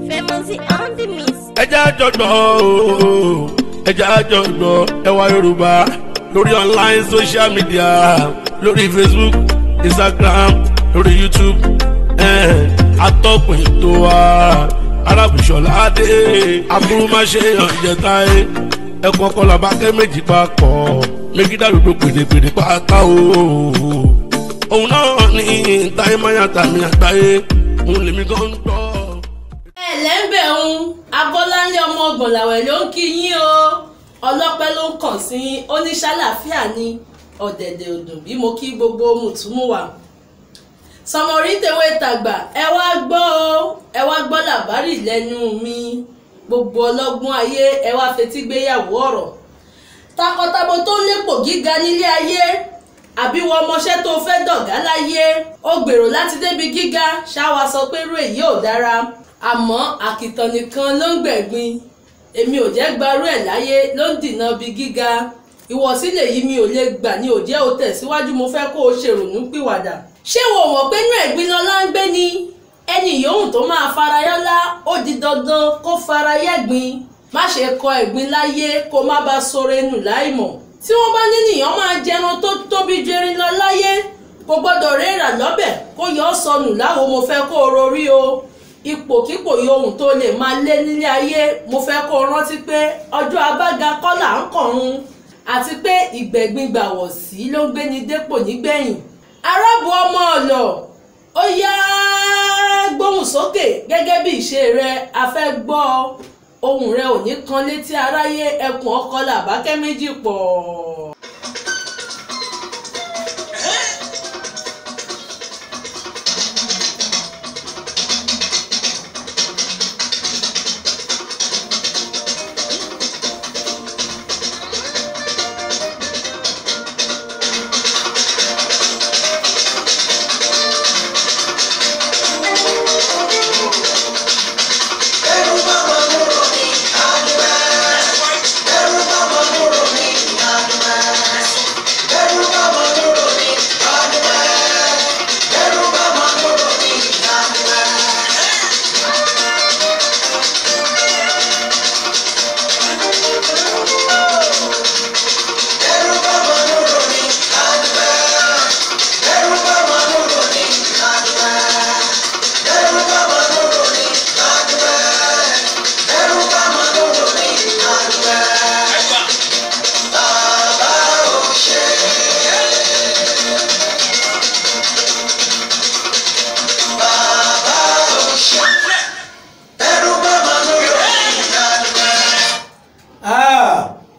Famousy on the mix. Ẹ jẹ́ àjọgbọ́ ooo, ẹ jẹ́ àjọgbọ́ Ẹwà Yorùbá lórí online social media, lórí Facebook, Instagram, lórí YouTube. Atọ́kùn ètò wa Arábùṣọlá Adé aburúmáṣe ọ̀jẹ̀táyé ẹ̀kọ́ ọkọlá bákẹ́ méjì papọ̀ méjì dàrúgbò pèdèpèdè pátá o. Òun náà ní táyé máyà tàmí àgbáyé òun lèmi gan ń gbọ́. Ẹ lẹ́ńbẹ̀ ń Abọ́láńlé ọmọ ọgbọ̀n làwẹ̀ ló ń kí yín o. Ọlọ́pẹ́ ló ń kàn sí oníṣàlàáfíà ní ọ̀dẹ̀dẹ̀ òdùn bí mo kí gbogbo mùtúmùwà. Sọmọrí tewé tàgbà ẹ wá gbọ́ o, ẹ wá gbọ́ làbárì lẹ́nu mi. Gbogbo ọlọ́gbọ́n ayé ẹ wá fetí gbéyàwó ọ̀rọ̀. Takọtabo tó ń lépò gíga nílé ayé, àbí wọ́n ọmọọṣẹ́ tó fẹ́ dọ̀gá láyé, ó gbèrò láti débi gíga, ṣáwa sọ pé irú èyí ò dára. Àmọ́ àkìtàn nìkan ló ń gbẹ̀gbin, èmi ò jẹ́ gbarú ẹ̀ láyé ló ń dìnà bí gíga. Ìwọ̀sí lèyí mi ò lè gbà ní òjẹ́ ò tẹ̀síwájú, mo fẹ́ kó o ṣèrònú pìwàdà. Ṣé wo mọ̀ pé inú ẹ̀gbin lọlá ń gbé ni? Ẹni yòówù tó máa farayọ́lá ó di dandan kó farayẹ́gbin. Má ṣe kọ ẹ̀gbin láyé kó má bá sọ̀rọ̀ ẹnu láìmọ̀. Tí wọ́n bá ní nìyàn máa jẹran tó tóbi ju erin lọ láyé, kò gbọ́dọ̀ réèrà lọ́bẹ̀ kó yọ ọ́ sọnù láwo, mo fẹ́ kó o rorí o. Ipòkípò yohùn tó lè máa lé nílé ayé, mo fẹ́ kó o rántí pé ọjọ́ abága kọ́là ń kọ̀run, àti pé ìgbẹ̀gbin gbàwọ̀ sí ló ń gbéni dépò nígbẹ̀yìn. Arábò ọmọ ọ̀lọ̀ ó yá gbóhùn sókè gẹ́gẹ́ bí ìṣe rẹ, a fẹ́ gbọ́ ohùn rẹ ò ní kan létí aráyé, ẹkùn ọkọ làbákẹ́ méjì pọ̀.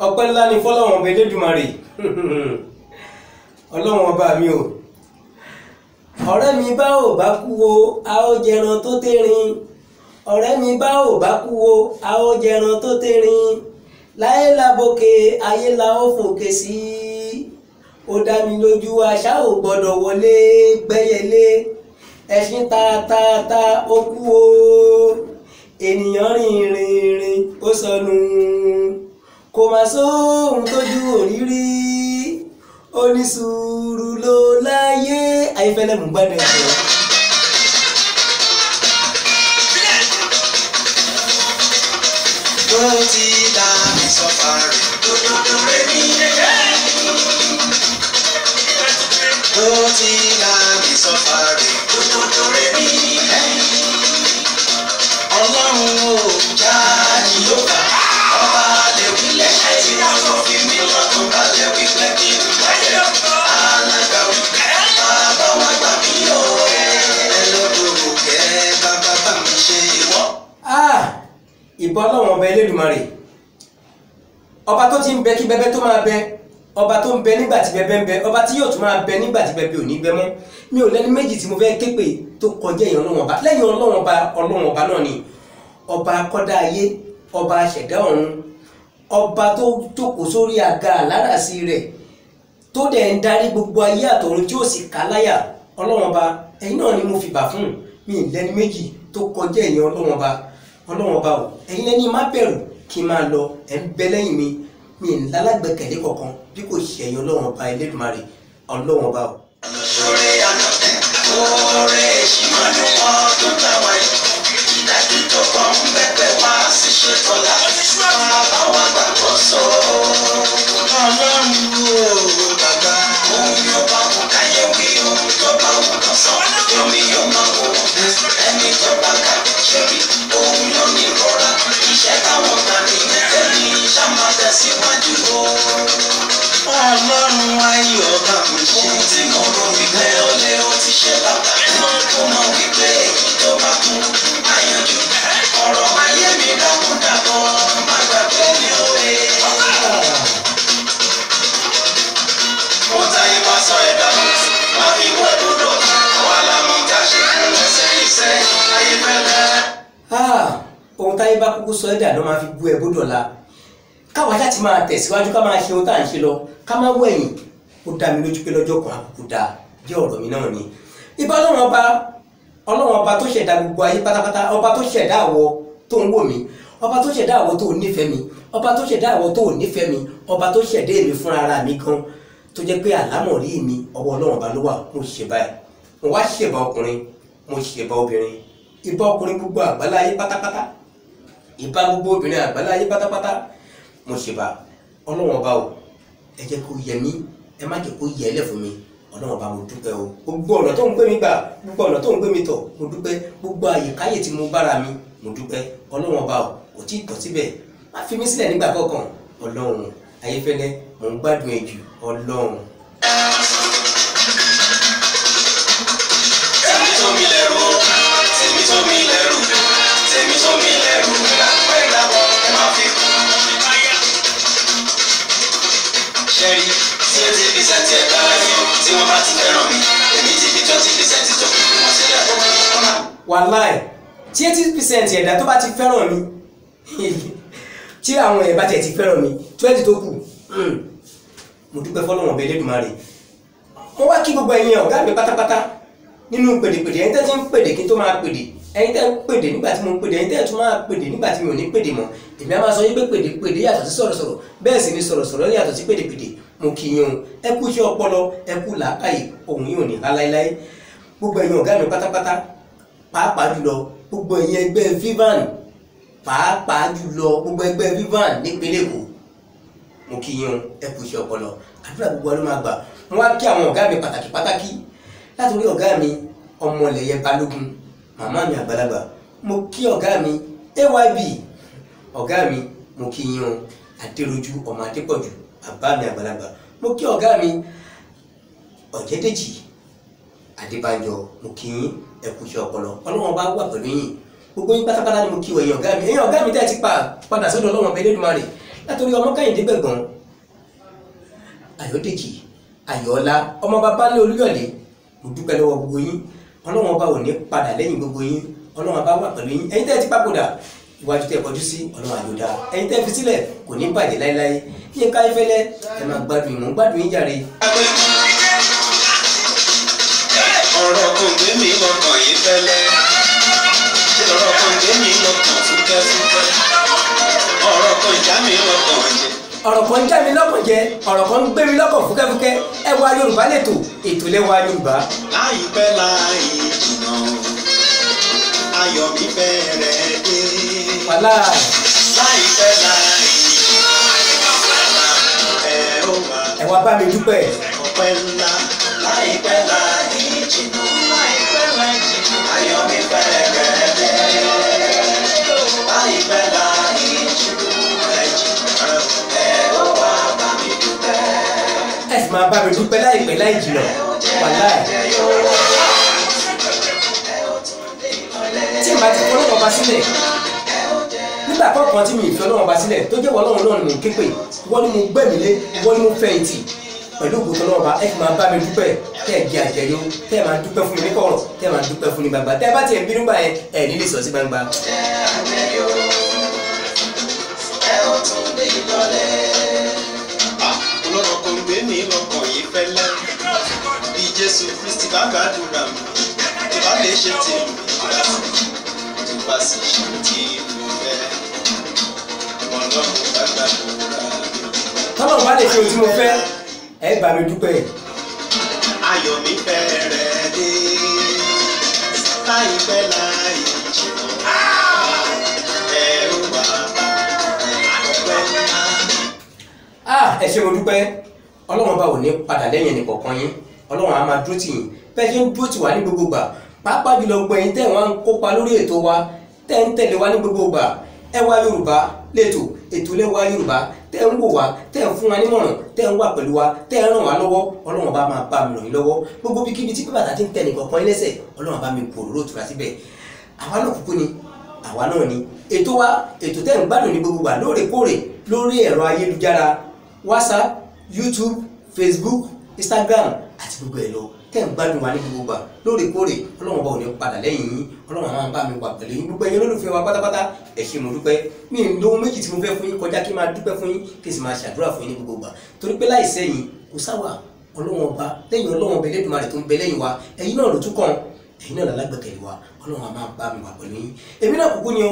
Ọpẹ́ ńlá ni fọ́lọ́run ọba Elédùmarè. Ọlọ́run ọba mi o. Ọ̀rẹ́ mi bá ò bá kú o, a ó jẹran tó tẹ́rin. Ọ̀rẹ́ mi bá ò bá kú o, a ó jẹran tó tẹ́rin. Láyé labòkè, ayé la ó fòkè sí. Ó dá mi lójú àṣà ò gbọ́dọ̀ wọlé gbẹ́yẹlé. Ẹṣin ta ó kú o. Ènìyàn rìn rìn rìn ó sọnù. Kò mà sóhun tójú òrírí, onísùúrù ló láyé. Ayéfẹ́lẹ́ mú gbádùn ẹ̀jẹ̀. Ó ti dá mi sọ́fà rẹ̀ dòdòdò rẹ̀ mí. Ó ti dá mi sọ́fà rẹ̀ dòdòdò rẹ̀ mí. Ọlọ́run ò já ní yóò bá. Ọba lè wílẹ̀ tí wọ́n sọ fi mí lọ́kàn balẹ̀ wípé kí n bàjẹ́. Alágbàwí bàbá wa gbà mí o. Ẹ lọ́dọ̀ kẹ́ bàbá bá mi ṣe ìwọ. Ìbọn Ọlọ́run ọba Elédùmarè, ọba tó ti ń bẹ kí bẹbẹ tó máa bẹ, ọba tó ń bẹ nígbà tí bẹbẹ ń bẹ, ọba tí yóò tún máa bẹ nígbà tí bẹbẹ ò ní bẹ mọ́. Mi ò lẹ́ni méjì tí mo fẹ́ ké pè tó kọjá èèyàn Ọlọ́run ọba. Lẹ́yìn Ọlọ́run ọba, Ọlọ́run ọba náà ni ọba akọ́dá ayé, ọba aṣẹ̀dá ọ̀run, ọba tó jókòó sórí àga aláràsí rẹ̀ tó dẹ̀ ń darí gbogbo ayé àtọ̀run tí ó sì ká láyà. Ọlọ́run ọba ẹ̀yin náà ni mo fìbà fún. Mi lẹ́ni méjì tó kọjá èèyàn Ọlọ́run ọba. Ọlọ́run ọba o, ẹ̀yin lẹ́ni má bẹ̀rù kí n máa lọ, ẹ̀ ń bẹ lẹ́yìn mi, mi ń lálágbẹ̀kẹ̀lé kankan bí kò ṣe ẹ̀yin Ọlọ́run ọba Elédùmarè. Ọlọ́run ọba o. Oore àná, oore ìṣìmọ̀nù ọdún táwa yìí, ìdájú tó kàn. Ohun táyé bá kúkú sọ ẹ̀dà ló máa fi bú ẹ bódọ̀la. Káwa láti máa tẹ̀síwájú, ká máa ṣe ohun tá à ń ṣe lọ, ká má wẹ̀yìn. Ó dá mi lójú pé lọ́jọ́ kan àkókò dáa jẹ́ ọ̀rọ̀ mi náà ni. Ibà Ọlọ́run ọba, Ọlọ́run ọba tó ṣẹ̀dá gbogbo ayé pátápátá, ọba tó ṣẹ̀dá àwọ tó ń wò mí, ọba tó ṣẹ̀dá àwọ tó nífẹ̀ẹ́ mi, ọba tó ṣẹ̀dá àwọ tó nífẹ̀ẹ́ mi, ọba tó ṣẹ̀dá èmi fúnra ara mi gan, tó jẹ́ pé àlámọ̀rí mi ọwọ́ Ọlọ́run ọba ló wà. Mo ṣe báyìí, mo wá ṣèbà ọkùnrin, mo ṣèbà obìnrin, ìbà ọkùnrin gbogbo àgbáláyé pátápátá, ìbà gbogbo obìnrin àgbáláyé pátápátá. Mo ṣèbà Ọlọ́run ọba o, ẹ jẹ́ kó yẹ mí, ẹ má jẹ́ kó yẹ ẹ lẹ̀ fún mi. Ọlọ́run ọba, mo dúpẹ́ o. Gbogbo ọ̀nà tó ń gbé mi gbà, gbogbo ọ̀nà tó ń gbé mi tọ̀, mo dúpẹ́. Gbogbo àyíkáyè tí mo bára mi, mo dúpẹ́. Ọlọ́run ọba o, kò tí ì tọ́ síbẹ̀, má fi mí sílẹ̀ nígbà kọ̀ọ̀kan. Ọlọ́run Ayéfẹ́lẹ́, mò ń gbádùn ẹ jù Ọlọ́run. Tèmi tó mi lẹ́rù, tèmi tó mi lẹ́rù, tèmi tó mi lẹ́rù, pẹ́ ìlàbọ̀ ẹ má fi kú. Ṣẹ́rí tí 80% ẹ̀dá láyé tí wọ́n bá ti fẹ́ràn mi, èmi ti fi 20% tó kù fún wọn sílẹ̀ fún mi. Wàláì, tí 80% ẹ̀dá tó bá ti fẹ́ràn mi, tí àwọn ẹ̀ bá tiẹ̀ ti fẹ́ràn mi, 20 tó kù, mo dúpẹ́ fọlọ́run ọba Elédùmarè. Mo wá kí gbogbo ẹ̀yin ọ̀gá mi pátápátá nínú pèdèpèdè, ẹ̀yin tẹ́ ti ń pèdè kí n tó máa pèdè, ẹ̀yin tẹ́ ń pèdè nígbà tí mo ń pèdè, ẹ̀yin tẹ́ tún máa pèdè nígbà tí mi ò ní pèdè mọ́. Èmi á máa sọ yín pé pèdèpèdè yàtọ̀ sí sọ̀rọ̀sọ̀rọ̀, bẹ́ẹ̀ sì ni sọ̀rọ̀sọ̀rọ̀ yàtọ̀ sí pèdèpèdè. Mo kí yín o, ẹ kú iṣẹ́ ọpọlọ, ẹ kú làákàyè, ohun yìí ò ní há láéláé. Gbogbo ẹ̀yin ọ̀gá mi pátápátá, pàápàá jùlọ gbogbo ẹ̀yin ẹgbẹ́ Vivan, pàápàá jùlọ gbogbo ẹgbẹ́ Vivan nípínlẹ̀ Èkó, mo kí yín o, ẹ kú iṣẹ́ ọpọlọ, àdúrà gbogbo wa ló máa gbà. Mo wá kí àwọn ọ̀gá mi pàtàkì pàtàkì, látòrí ọ̀gá mi Ọmọlẹ̀yẹ Balógun, màmá mi àgbàlagbà. Mo kí ọ̀gá mi AYB, ọ̀gá mi mo kí yín o, Adéròjú ọmọ Adépọ̀jù, bàbá mi àgbàlagbà. Mo kí ọ̀gá mi Ọ̀jẹ̀dèjì Adébánjọ, mo kí yín, ẹ kú iṣẹ́ ọpọlọ, Ọlọ́run bá wà pẹ̀lú yín. Gbogbo yín pátápátá ni mo kí ẹ̀yin ọ̀gá mi. Ẹ̀yin ọ̀gá mi tẹ́ ẹ ti pa padà sọ́dọ̀ Ọlọ́run ọba Elédùmarè, látòrí ọmọ Kẹ́hìndé Gbẹ̀gbọ́n, Ayọ̀dèjì Ayọ̀ọ́lá, ọmọ bàbá ní Olúyọ̀lé, mo dúpẹ́ lọ́wọ́ gbogbo yín. Ọlọ́run ọba ò ní padà lẹ́yìn gbogbo yín, Ọlọ́run ọba wà pẹ̀lú yín. Ẹ̀yin tẹ́ ẹ ti papòdà, iwájú tẹ́ ẹ kọjú sí Ọlọ́run àjòdà, ẹ̀yin tẹ́ ẹ fi sílẹ̀ kò ní bàjẹ́ láéláé. Yínká Ayéfẹ́lẹ́, ẹ máa gbádùn ìmọ̀, gbádùn yín jàre. Ọ̀rọ̀ kò gbé mi lọ́kàn yìí fẹ́lẹ́, ṣé ọ̀rọ̀ kan gbé mi lọ́kàn fúkẹ́fúkẹ́, ọ̀rọ̀ kan já mi lọ́kàn jẹ. Ọ̀rọ̀ kan já mi lọ́kàn jẹ, ọ̀rọ̀ kan gbé mi lọ́kàn fúkẹ́fúkẹ́. Ẹwà Yorùbá lètò, ètò lẹ́wà Yorùbá. Láìpẹ́ láì jìnnà, ayọ̀ mi fẹ́rẹ̀ dé. Wàláì. Láìpẹ́ láì jìnnà, ẹ ó wà. Ẹ wá bá mi dúpẹ́. Ọpẹ́ ńlá. Láìpẹ́ láì jìnnà, láìpẹ́ láì jìnnà, ayọ̀ mi fẹ́rẹ̀ dé. Láìpẹ́ láì jìnnà, ẹ ó wá bá mi dúpẹ́. Ẹ sì máa bá mi dúpẹ́ láìpẹ́ láì jìnnà. Wàláì. Tí màá ti fọlọ́wọ́ ọba sílẹ̀ nígbà kọ̀ọ̀kan tí mi ì fi Ọlọ́run ọba sílẹ̀, tó jẹ́ Ọlọ́run náà ni mò ń ké pè, wọ́n ní mo gbẹ̀mí lé, wọ́n ní mo fẹ̀yìntì pẹ̀lú ògo tọ́lọ́run ọba. Ẹ fi máa bá mi dúpẹ́, tẹ́ ẹ jẹ àjẹyó, tẹ́ ẹ máa dúpẹ́ fún mi ní kọ̀rọ̀, tẹ́ ẹ máa dúpẹ́ fún mi gbangba. Tẹ́ ẹ bá tiẹ̀ bínú gbà yẹn, ẹ ní lè sọ sí gbangba. Ọlọ́run kò gbé mi lọ́kàn yìí fẹ́lẹ́, bí Jésù Kristi bá gbàdúrà mi, tó bá lè ṣe tèmi, tó bá sì ṣe tí mo fẹ́, Ọlọ́run bá gbàdúrà mi. Tọ́lọ́run bá lè ṣe ohun tí mo fẹ́, ẹ bá mi dúpẹ́. Ayọ̀ mi fẹ́rẹ̀ dé, láìpẹ́ láì jìnnà, ẹ ó wà ọpẹ́ ńlá. Ẹ ṣé mo dúpẹ́. Ọlọ́run ọba ò ní padà lẹ́yìn ẹnìkọ̀ọ̀kan yín, Ọlọ́run á máa dúró tì yín bẹ́ẹ̀ ṣe ń dúró tì wá ní gbogbo gbà, pàápàá jùlọ gbogbo ẹ̀yin tẹ́ wọ́n ń kópa lórí ètò wa, tẹ́ ń tẹ̀lé wa ní gbogbo gbà. Ẹwà Yorùbá lẹ́tò, ètò lẹ́wà Yorùbá, tẹ́ ń wò wá, tẹ́ ń fún wa nímọ̀ràn, tẹ́ ń wà pẹ̀lú wa, tẹ́ ń ràn wá lọ́wọ́. Ọlọ́run ọba máa bá mi ràn yín lọ́wọ́. Gbogbo bíkíbi tí bàtà ti ń tẹ̀ nìkọ̀ọ̀kan yín lẹ́sẹ̀, Ọlọ́run bá mi kò róró tura síbẹ̀. Àwa náà kúkú ni, àwa náà ni ètò wa, ètò tẹ́ ń gbádùn ní gbogbo gbà lóòrèkóòrè lórí ẹ̀rọ ayélujára WhatsApp, YouTube, Facebook, Instagram àti gbogbo ẹ̀ lọ. Tẹ́ ń gbádùn wa ní gbogbo gbà lóòrèkóòrè. Ọlọ́run ọba ò ní padà lẹ́yìn yín. Ọlọ́run àwọn bá mi wà pẹ̀lú yín. Gbogbo ẹ̀yin olólùfẹ́ wa pátápátá, ẹ ṣé, mo dúpẹ́. Mi ń lóhun méjì tí mo fẹ́ fún yín kọjá kí n máa dúpẹ́ fún yín, kí n sì máa ṣàdúrà fún yín ní gbogbo gbà, torí pé láìsẹ́ yín kò sáwà. Ọlọ́run ọba, lẹ́yìn Ọlọ́run ọba Elédùmarè tó ń bẹ lẹ́yìn wa, ẹ̀yin náà ló tún kàn, ẹ̀yin náà lálágbẹ̀kẹ̀lé wa. Ọlọ́run á máa bá mi wà pẹ̀lú yín. Èmi náà kúkú ni o,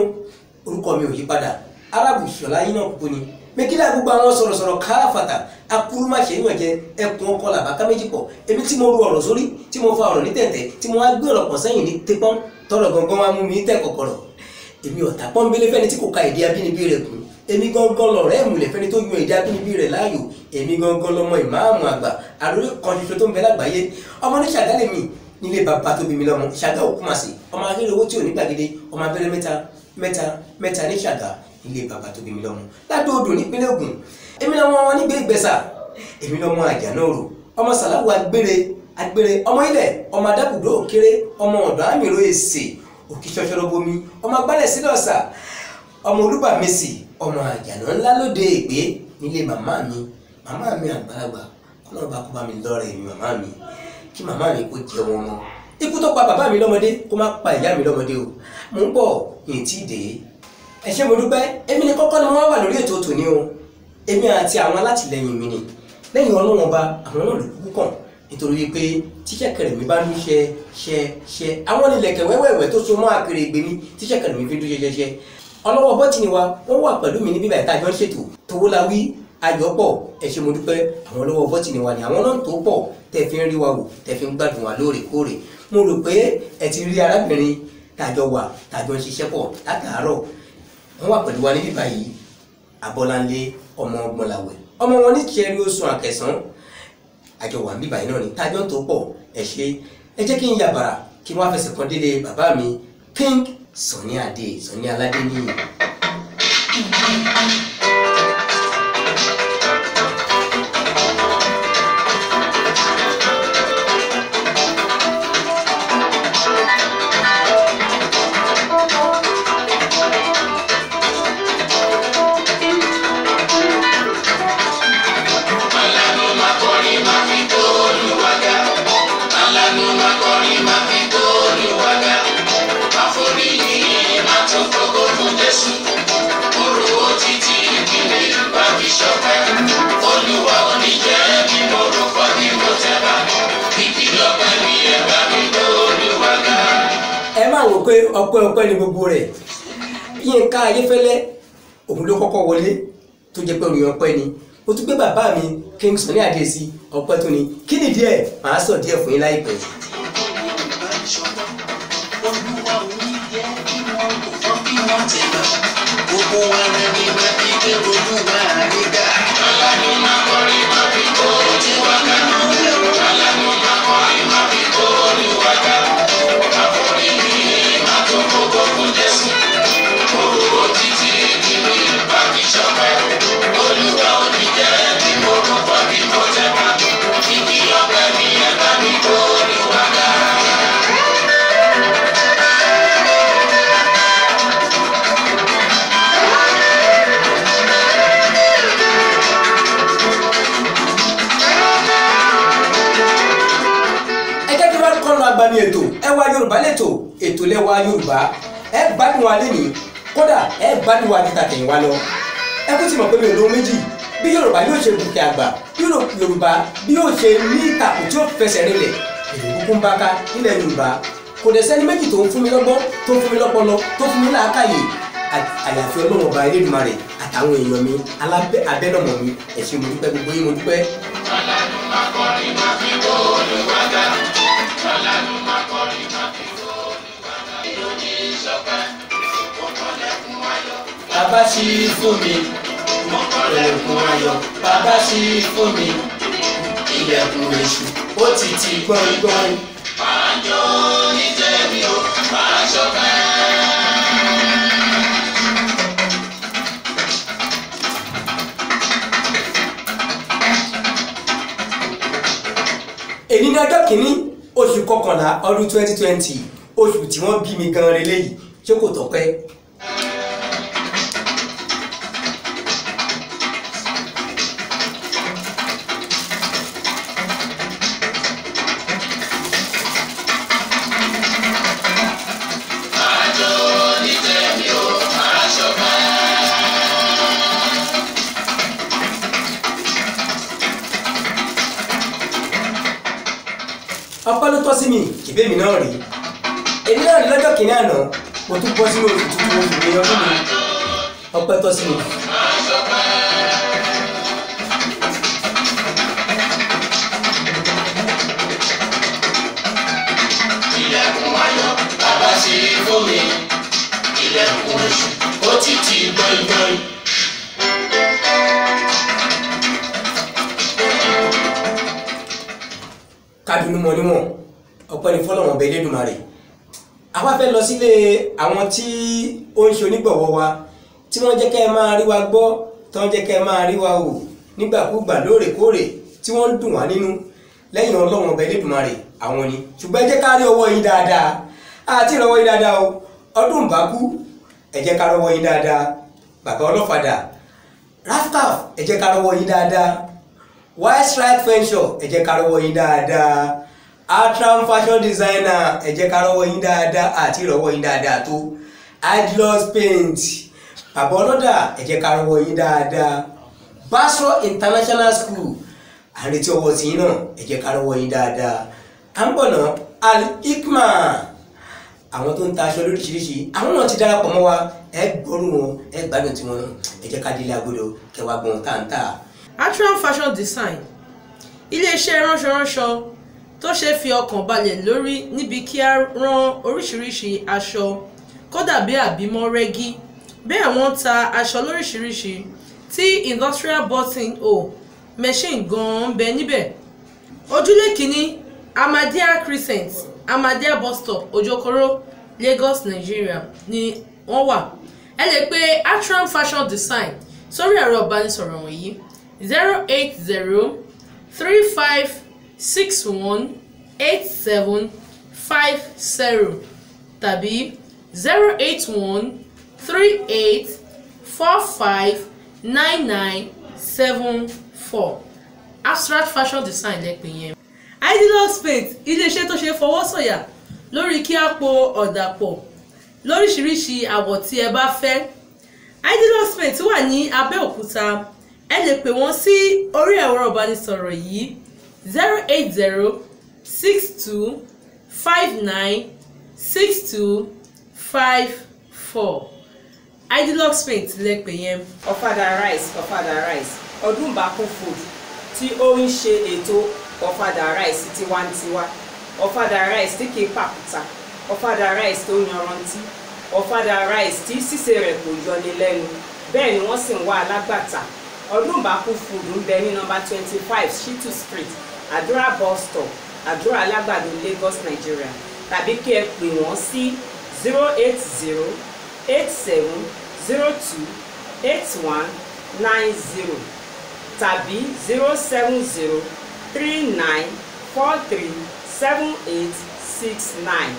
orúkọ mi ò yí padà, Arábùṣọlá yín náà kúkú ni. Mekila gbogbo àwọn sọ̀rọ̀sọ̀rọ̀ káfàtà akuru má ṣe yàn jẹ ẹkùn ọkọ làbáká méjì pọ̀. Èmi tí mo ru ọ̀rọ̀ sórí, tí mo fa ọ̀rọ̀ ní tẹ̀tẹ̀, tí mo wá gbé ọ̀rọ̀ pọ̀ sẹ́yìn ní tẹpọ́n tọrọ gangan wá mú mi tẹ̀ kọ̀kọ̀rọ̀. Èmi ọ̀tá pọ́nbélé fẹ́ni tí kò ka èdè abínibí rẹ̀ kún. Èmi gangan lọ̀rẹ́ ìmùlẹ̀ fẹ́ni tó yan èdè abínibí rẹ̀ láàyò. Èmi gangan lọmọ ìmáàmù àgbà àròlé kan ṣoṣo tó ń bẹ lágbàáyé. Ọmọ ní Ṣàgá lèmi, nílé bàbá tó bí mi lọ́mọ, Ṣàgá Òkúmasì, ọmọ akérè owó tí ò ní gbàgede, ọmọ abẹ́rẹ́ mẹ́ta mẹ́ta mẹ́ta ní Ṣàgá, ilé bàbá tó bí mi lọ́mọ ládò odò nípínlẹ̀ Ògùn. Èmi lọ́mọ wọn nígbè Ìgbẹ̀sà, èmi lọ́mọ Àjànàrò, ọmọ Sàláwù agbére agbére, ọmọ ilẹ̀, ọmọ adákùdó òkéré, ọmọ ọ̀dọ́ àmìrò èsè òkè ṣọṣọrọ bomi, ọmọ agbálẹ̀ sílẹ̀ ọ̀sà, ọmọ Olúbàmẹsì, ọmọ Àjànà ńlá lóde Ègbé nílé màmá mi. Màmá mi àgbàlagbà, Ọlọ́run bá kó bá mi lọ́rẹ̀ mi màmá mi, kí màmá mi kó jẹ wọn mọ́. Ikú tó pa bàbá mi lọ́mọdé kó má pa ìyá mi lọ́mọdé o. Mò ń bọ̀, yìí tí ì dé. Ẹ ṣé, mo dúpẹ́. Èmi ni kọ́kọ́ ni wọ́n wà lórí ètò tòní o. Èmi àti àwọn alátìlẹyìn mi ni. Lẹ́yìn Ọlọ́run ọba, àwọn náà ló kúkú kàn, nítorí wípé tíṣẹ̀kẹ̀rẹ̀ mi bá ń ṣe ṣe ṣe, àwọn ilẹ̀kẹ̀ wẹ́wẹ́wẹ́ tó so mọ́ akérègbè mi tíṣẹ̀kẹ̀rẹ̀ mi fi ń dún ṣe ṣe ṣe. Ọlọ́wọ́ bọ́tìnì wa wọ́n wà pẹ̀lú mi ní bíbá ìta àjọ ń ṣètò. Towólawí Ayọ̀pọ̀, ẹ ṣé, mo dúpẹ́. Àwọn ọlọ́wọ́ bọ́tìnì wa ni àwọn náà tó pọ̀ tẹ́ fi ń rí wa wò, tẹ́ fi ń gbádùn wa lóòrèkóòrè. Mo rò pé ẹ ti rí arábìnrin tàjọ wà, tàjọ ń ṣiṣẹ́ pọ̀ látàárọ̀. Wọ́n wà pẹ̀lú wa ní bíbá yìí, Abọ́láńlé ọmọ Ọgbọ̀nlàwẹ̀, ọmọ wọn ní Kẹrí oṣù Àkẹsàn, àjọ wà ní bíbá yìí náà ni tàjọ tó pọ̀. Ẹ ṣé. Ẹ jẹ́ kí n yàbàrà kí wọ́n á fẹsẹ̀ kan délé bàbá mi, King Sunny Adé, Sunny Aládé nìyí. Alanu makọrin ma fi tó Olúwa ga. Alanu makọrin ma fi tó Olúwa ga. Àforí yìí máa tún fògo fún Jésù. Orúkọ títí ìpínlẹ̀ bá fi ṣọpẹ́. Olúwa ò ní jẹ́ bí mo rò fọ́ bí mo tẹ́ bá. Ìkìlọ̀ pẹ̀lú ẹ bá mi tó Olúwa ga. Ẹ máa wò pé ọpẹ́ ọpẹ́ ni gbogbo rẹ̀. Yínká Ayéfẹ́lẹ́ òun ló kọ́kọ́ wọlé tó jẹ́ pé orin ọpẹ́ ni. Mo tún gbé bàbá mi King Sunny Adé sí ọpẹ́ tó ni. Kí ni díẹ̀ màá sọ díẹ̀ fún yín láìpẹ́. Olúwa ò ní jẹ́ kí wọ́n kò fọ́ kí wọ́n tẹ̀ bá. Gbogbo ara ni máa fi dé Olúwa nígbà. Alanu máa kọrin máa fi kó Olúwa ká. Alanu máa kọrin máa fi kó Olúwa ká. Àforí mi máa tó gbogbo fún Jésù. Orúkọ títí ìdílé bá fi ṣọpẹ́. Olúwa ò ní jẹ́ kí mo rò fọ́ bí mo tẹ̀ bá. Kìkì ọpẹ́ mi ẹ bá mi kó Olúwa ká. Ẹ jẹ́ kí wọ́n kọ́ lọ agbami ètò Ẹwà Yorùbá lẹ́tò, ètò lẹ́wà Yorùbá. Ẹ gbádùn wa lẹ́nìí, kódà ẹ gbádùn wa ju tàtẹ̀yìnwá lọ. Ẹ kú ti mọ̀ pé mi ò lóhun méjì bí Yorùbá yóò ṣe gòkè àgbà, bí Yorùbá bí yóò ṣe ní ìtàkùn tí ó fẹsẹ̀ rinlẹ̀, èrò kúkú ń bá ká nílẹ̀ Yorùbá. Kò dẹ̀ sẹ́ni méjì tó ń fún mi lọ́gbọ́n, tó ń fún mi lọ́pọlọ, tó ń fún mi làákàyè, àyàfi Ọlọ́run ọba Elédùmarè àtàwọn èèyàn mi abẹ́nàmọ̀ mi. Ẹ ṣé, mo dúpẹ́, gbogbo yín, mo dúpẹ́. Alanu makọrin ma fi kó Olúwa ga. Alanu makọrin ma fi kó Olúwa ga. Yóò ní ìṣọ̀kan, mo kànlẹ̀kùn ayọ̀. Bàbá ṣí fún mi Mo kànlẹ̀kùn ayọ̀. bàbá ṣí fún mi, Ilẹ̀kùn èṣù ó ti ti gbọ́ngbọ́n. Máa jó ní tèmi o, máa ṣọpẹ́. Èyí ní ọjọ́ kìíní oṣù kọkànlá ọdún 2020, oṣù tí wọ́n bí mi gan-an leléyìí. Ṣé kò tọ́pẹ́? tọ́ sí mi, ìbé mi náà rí. Èmi náà rí lọ́jọ́ kìíní àná, mo tún bọ́ sínú oṣù tuntun, oṣù mi ọdún mi. Ọpẹ́ tọ́ sí mi. Ilẹ̀kùn ayọ̀ bàbá sí fún mi, ilẹ̀kùn oṣù ó ti ti gbọ̀ngbọ̀n. Kádùnú mọ níwọ̀n, ọpẹ́ ni fọ́lọ́run ọba Elédùmarè. Àwa fẹ́ lọ sílé àwọn tí ó ń ṣe onígbọ̀wọ́ wa, tí wọ́n jẹ́ kẹ́ ẹ máa rí wa gbọ́, tí wọ́n jẹ́ kẹ́ ẹ máa rí wa wò nígbàkúgbà lóòrèkóòrè, tí wọ́n ń dùn wá nínú lẹ́yìn Ọlọ́run ọba Elédùmarè àwọn ni. Ṣùgbọ́n ẹ jẹ́ ká rí ọwọ́ yín dáadáa, àti ìrọwọ́ yín dáadáa o, ọdún bá kú, ẹ jẹ́ ká rọwọ́ yín dáadáa. Bàbá Ọlọ́fadà, Rafcaf, ẹ jẹ́ ká rọwọ́ yín dáadáa. Wise Right Venture, ẹ jẹ́ ká rọwọ́ yín dáadáa. Atram Fashion Designer, ẹ jẹ́ ká rọwọ́ yín dáadáa, àti ìrọwọ́ yín dáadáa tó. Adlos Paint, Bàbá Ọlọ́dà, ẹ jẹ́ ká rọwọ́ yín dáadáa. Basro International School, àrètí ọwọ́ tí yín náà, ẹ jẹ́ ká rọwọ́ yín dáadáa. À ń bọ̀ náà, Al-Hikma, àwọn tó ń ta aṣọ lóríṣiríṣi, àwọn náà ti darapọ̀ mọ́ wa, ẹ gbọ́rù wọn, ẹ gbádùn tiwọn náà. Ẹ jẹ́ ká délé agodo kẹwàá gbọ̀n táǹtà. Atram Fashion Design, iléeṣẹ́ ránṣọránṣọ tó ṣe fi ọkàn balẹ̀ lórí níbi kí á rán oríṣiríṣi aṣọ kódà bí àbímọ rẹ́gí. Bẹ́ẹ̀ wọ́n ta aṣọ lóríṣiríṣi tí industrial button hole machine gan-an ń bẹ níbẹ̀. Ojúlé kìíní, Ahmadiyya Crescent, Ahmadiyya bus stop, Ojokoro, Lagos, Nigeria ni wọ́n wà. Ẹ lè pe Atram Fashion Design sórí ẹ̀rọ ìbánisọ̀rọ̀ wọ̀nyí: 08035618750 tàbí 08138459974. Abstract Fashion Design lẹ́pẹ̀ yẹn. Idealux Paint, iléeṣẹ́ tó ṣe fọwọ́sọ̀yà lórí kí á po ọ̀dà pọ̀ lóríṣiríṣi àwọ̀ tí ẹ bá fẹ́. Idealux Paint wà ní Abẹ́òkúta. Ẹ lè pè wọ́n sí orí ẹ̀rọ ìbánisọ̀rọ̀ yìí: 08062596254. Idealux Paint lẹ́pẹ̀ yẹn. Ọ̀fadà rice, Ọ̀fadà rice, Ọdúnbàkún food tí ó ń ṣe ètò Ọ̀fadà rice tiwantiwa, Ọ̀fadà rice tí kìí pàkúta, Ọ̀fadà rice tó yanrantí, Ọ̀fadà rice tí sísè rẹ̀ kò yọni lẹ́nu, bẹ́ẹ̀ ni wọ́n sì ń wá alágbàtà. Ọdúnbàkún food ń bẹ ní nọ́mbà 25 Shitu Street, Àdúrà bus stop, Àdúrà Alágbàdo, Lagos, Nigeria, tàbí kí ẹ pè wọ́n sí 08087028190 tàbí 07039437869.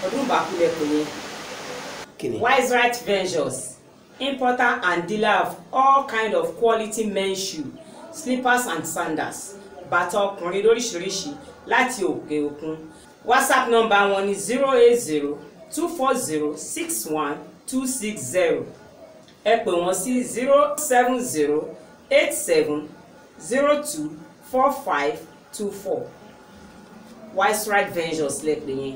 Ọdúnbàkún lẹ́kọ̀ọ́ yẹn. Kíni? Wise Right Ventures, importer and dealer of all kind of quality men's shoe, slippers and sandals, bàtà ọkùnrin lóríṣiríṣi láti òkè òkun. WhatsApp number wọn ni 08024061260. Ẹ pè wọ́n sí 07087024524. Wise Right Ventures lẹ́pẹ̀ yẹn.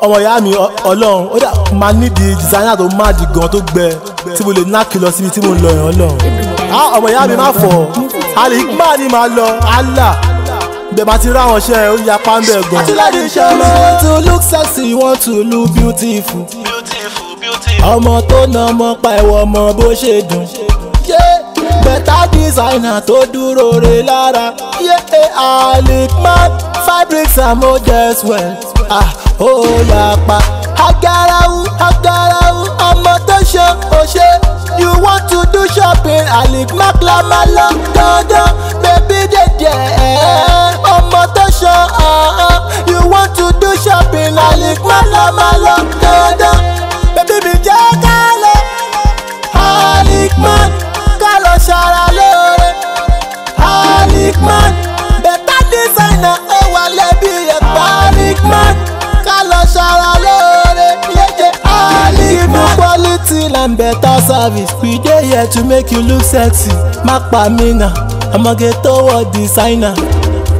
Ọmọ ìyá mi, Ọlọ́run ó dà máa nídìí designer tó má di gan tó gbẹ tí mo lè nákì lọ síbi tí mo ń lọ yàn Ọlọ́run. Ọmọ ìyá mi má fọ̀, Al-Hikma ni màá lọ, Allah bẹ́ẹ̀ bá ti ráwọn ṣẹ́ ó ya pàmbẹ́ gan. Àti láti ṣe ọmọ want to look sexy, you want to look beautiful. Ọmọ tó na ọmọ pa ẹ̀wọ̀ ọmọ bó ṣe dùn. Better designer tó dúró re lára. Al-Hikma fabrics and models well. Ó yà pa. Agarawu, agarawu, ọmọ tó ṣe ó ṣe. You want to do shopping, Al-Hikma la máa lọ dandan. Baby dey there, ọmọ tó ṣe ọ̀hán. You want to do shopping, Al-Hikma la máa lọ dandan. Baby mi jẹ́ ká lọ Al-Hikma, ká lọ ṣara lóore. Al-Hikma, better designer ó wà lẹ́bí ẹ̀pá. Al-Hikma, ká lọ ṣara lóore. Yéje Al-Hikma. Quality and better service, we dey here to make you look sexy. Má pa mí nà, ọmọge tó wọ designer.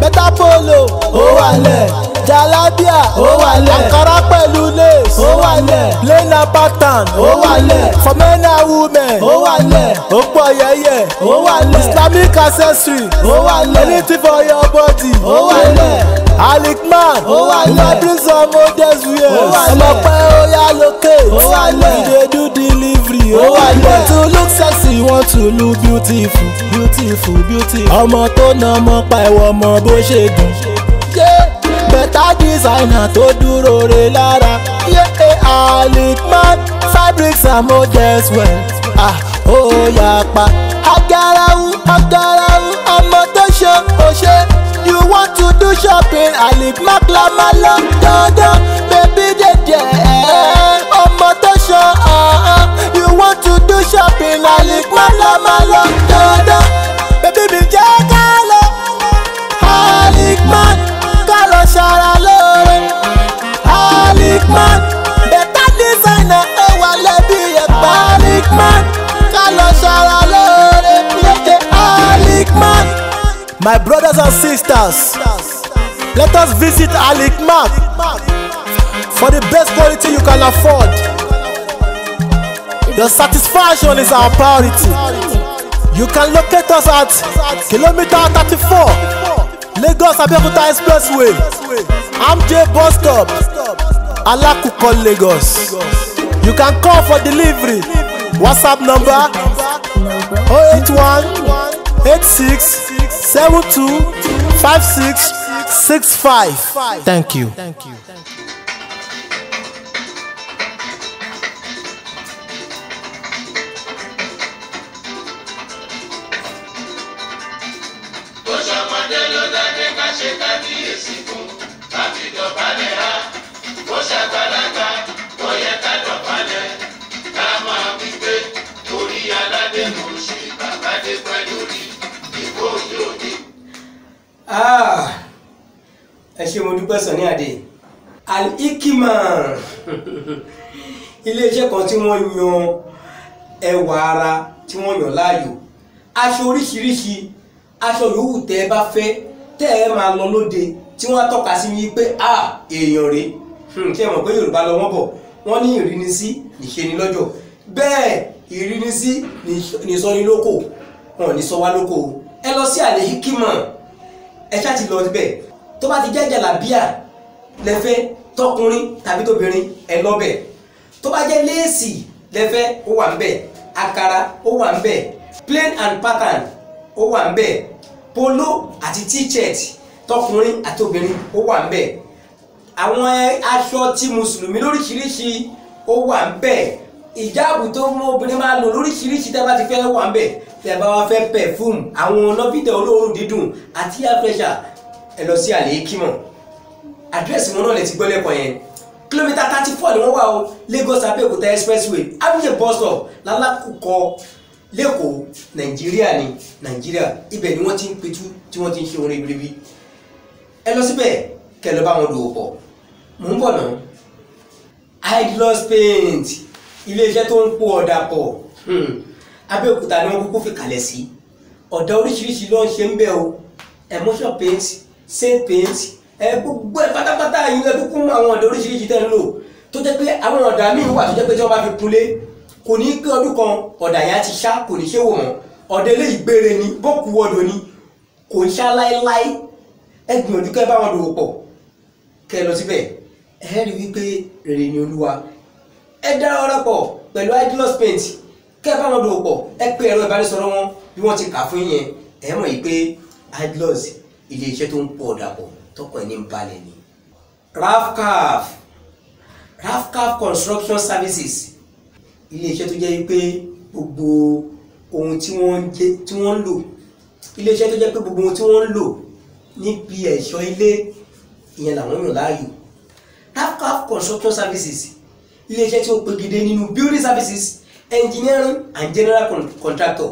Better polo, ó wà lẹ̀. Jalabia, ó wà lẹ̀. Ankara pẹ̀lú lace, ó wà lẹ̀. Plain and pattern, ó wà lẹ̀. For men and women, ó wà lẹ̀. Ó pọ̀ yẹ́yẹ́, ó wà lẹ̀. Islamic accessory, ó wà lẹ̀. Anything for your body, ó wà lẹ̀. Alikman, ó wà lẹ̀. Fabric some modest wears, ó wà lẹ̀. Ọlọ́pẹ́ ó yá locate, ó wà lẹ̀. We dey do delivery, ó wà lẹ̀. Want to look sexy, want to look beautiful, beautiful, beautiful. Ọmọ tó na ọmọ pa ẹ̀wọ̀ ọmọ bó ṣe dùn. Better designer tó dúró re lára. Alikman, fabrics and modest wear. Ah, ó yà pa. Agarawu, agarawu, ọmọ tó ṣe ó ṣe. You want to do shopping, Alikman la máa lọ dandan. Baby dey there, ọmọ tó ṣe ọ̀hán. You want to do shopping, Alikman la máa lọ dandan. Baby mi jẹ́ ká lọ. Alikman, ká lọ ṣara lóore. Alikman, better designer ó wà lẹ́bí ẹ̀pá. Alikman, ká lọ ṣara lóore. Alikman. My brothers and sisters, let us visit Alikman for the best quality you can afford. Your satisfaction is our priority. You can locate us at kilometer 34, Lagos Abeokuta Expressway, Amj Bus Stop, Alakuko, Lagos. You can call for delivery. WhatsApp number 081 86 72 56 65. Thank you. Thank you. Bó ṣọmọdé ló dájú ká ṣe kábíyèsí fún ká fi dọ̀bálẹ̀ á. Bó ṣàgbàlagbà ó yẹ ká dọ̀bálẹ̀ ká máa wí pé orí aládé mò ń ṣe bàbá dé pẹ́ lórí ìkó yóò dé. Ah, ẹ ṣé mo dúpẹ́ Sunny Adé. Al-Hikmat, iléeṣẹ́ kan tí wọ́n yan ẹwà ara tí wọ́n yàn láàyò, aṣọ oríṣiríṣi, aṣọ yòówù tẹ́ ẹ bá fẹ́ tẹ́ ẹ máa lọ lóde tí wọ́n á tọ́ka sí yín pé a èèyàn rèé. Ṣé ẹ mọ̀ pé Yorùbá lọ wọ́n bọ̀, wọ́n ní ìrínisí nìṣe ni lọ́jọ́, bẹ́ẹ̀ ìrínisí nìsọnilóko, wọn ò ní sọ wá lóko o. Ẹ lọ sí Al-Hikmat, ẹ ṣáà ti lọ síbẹ̀. Tó bá ti jẹ́ jàlábíà lẹ́fẹ́ tọkùnrin tàbí tóbìnrin, ẹ lọ bẹ̀. Tó bá jẹ́ léèsì lẹ́fẹ́, ó wà ń bẹ̀. Àkàrà ó wà ń bẹ̀. Plain and pattern ó wà ń bẹ̀. Polo àti t-shirt tọkùnrin àti obìnrin ó wà ń bẹ̀. Àwọn aṣọ tí mùsùlùmí lóríṣiríṣi ó wà ń bẹ̀. Ìjáàbù tó mú obìnrin máa lò lóríṣiríṣi tẹ́ bá ti fẹ́ wà ń bẹ̀. Tẹ́ bá wá fẹ́ perfume, àwọn lọ́fíńdà olóòórùn dídùn àti air fresher, ẹ lọ sí Al-Hikmat. Àdírẹ́sì wọn náà lè ti gbọ́ lẹ́kọ̀ọ́ yẹn. Kìlómítà 34 ni wọ́n wà o, Lagos Abeokuta Expressway, Amje bus stop, Lálákùkọ, lẹ́kọ̀ọ́, Nàìjíríà ni Nàìjíríà. Ibẹ̀ ni wọ́n ti ń pitú tí wọ́n ti ń ṣe orin ribiribi. Ẹ lọ síbẹ̀ kẹ́ lọ bá wọn dòwò pọ̀. Mò ń bọ̀ náà. Idlos Paint, iléeṣẹ́ tó ń po ọ̀dà pọ̀, Abẹ́òkúta ni wọ́n kúkú fi kalẹ̀ sí. Ọ̀dà oríṣiríṣi ló ń ṣe ń bẹ̀ o. Emotion paint, saint paint, ẹ gbogbo ẹ pátápátá yìí lẹ kúkú mú àwọn ọ̀dà oríṣiríṣi tẹ́ ń lò, tó jẹ́ pé àwọn ọ̀dà míì wà tó jẹ́ pé tí wọ́n bá fi kunlé kò ní pé ọdún kan ọ̀dà yẹn á ti ṣá, kò ní ṣe wò mọ́. Ọ̀dà eléyìí gbére ni, bókù ọdọ ni, kò ń ṣá láéláé. Ẹ gbìyànjú kẹ́ bá wọn dòwò pọ̀, kẹ́ lọ síbẹ̀, ẹ rí wípé rere ni Olúwa. Ẹ dára ọ̀rọ̀ pọ̀ pẹ̀lú Idlos Paint, kẹ́ bá wọn dòwò pọ̀, ẹ pé ẹ̀rọ ìbánisọ̀rọ̀ wọn bí wọ́n ti kà fún yẹn. Ẹ mọ̀ yìí pé Idlos, ilé iṣẹ́ tó ń pọ̀ ọ̀dà pọ̀ tọkàn ẹni ń balẹ̀ ni. Rafcaf, Rafcaf Construction Services, ilé iṣẹ́ tó jẹ́ pé gbogbo ohun tí wọ́n ń lò, ilé iṣẹ́ tó jẹ́ pé gbogbo ohun tí wọ́n ń lò níbi ẹ̀ṣọ́ ilé ìyẹn làwọn yàn láàyò. Rafcaf Construction Services, ilé iṣẹ́ tí ó pegedé nínú building services, engineering and general contractor.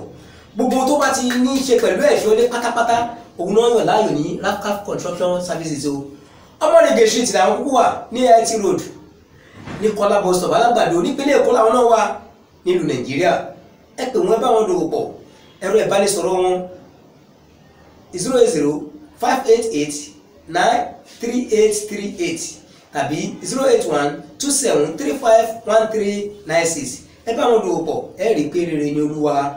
Gbogbo tó bá ti ní í ṣe pẹ̀lú ẹ̀ṣọ́ ilé pátápátá òun náà yàn láàyò ní Rafcaf Construction Services o. Ọmọdé Street làwọn kúkú wà ní IT Road ní Kọ́lá bus stop Alágbàdo nípínlẹ̀ Èkó làwọn náà wà nílùú Nàìjíríà. Ẹ pè wọ́n bá wọn dòwò pọ̀. Ẹ̀rọ ìbánisọ̀rọ̀ wọn 080 588 93838 tàbí 08127351396. Ẹ bá wọn dòwò pọ̀, ẹ rí i pé rere ni Olúwa.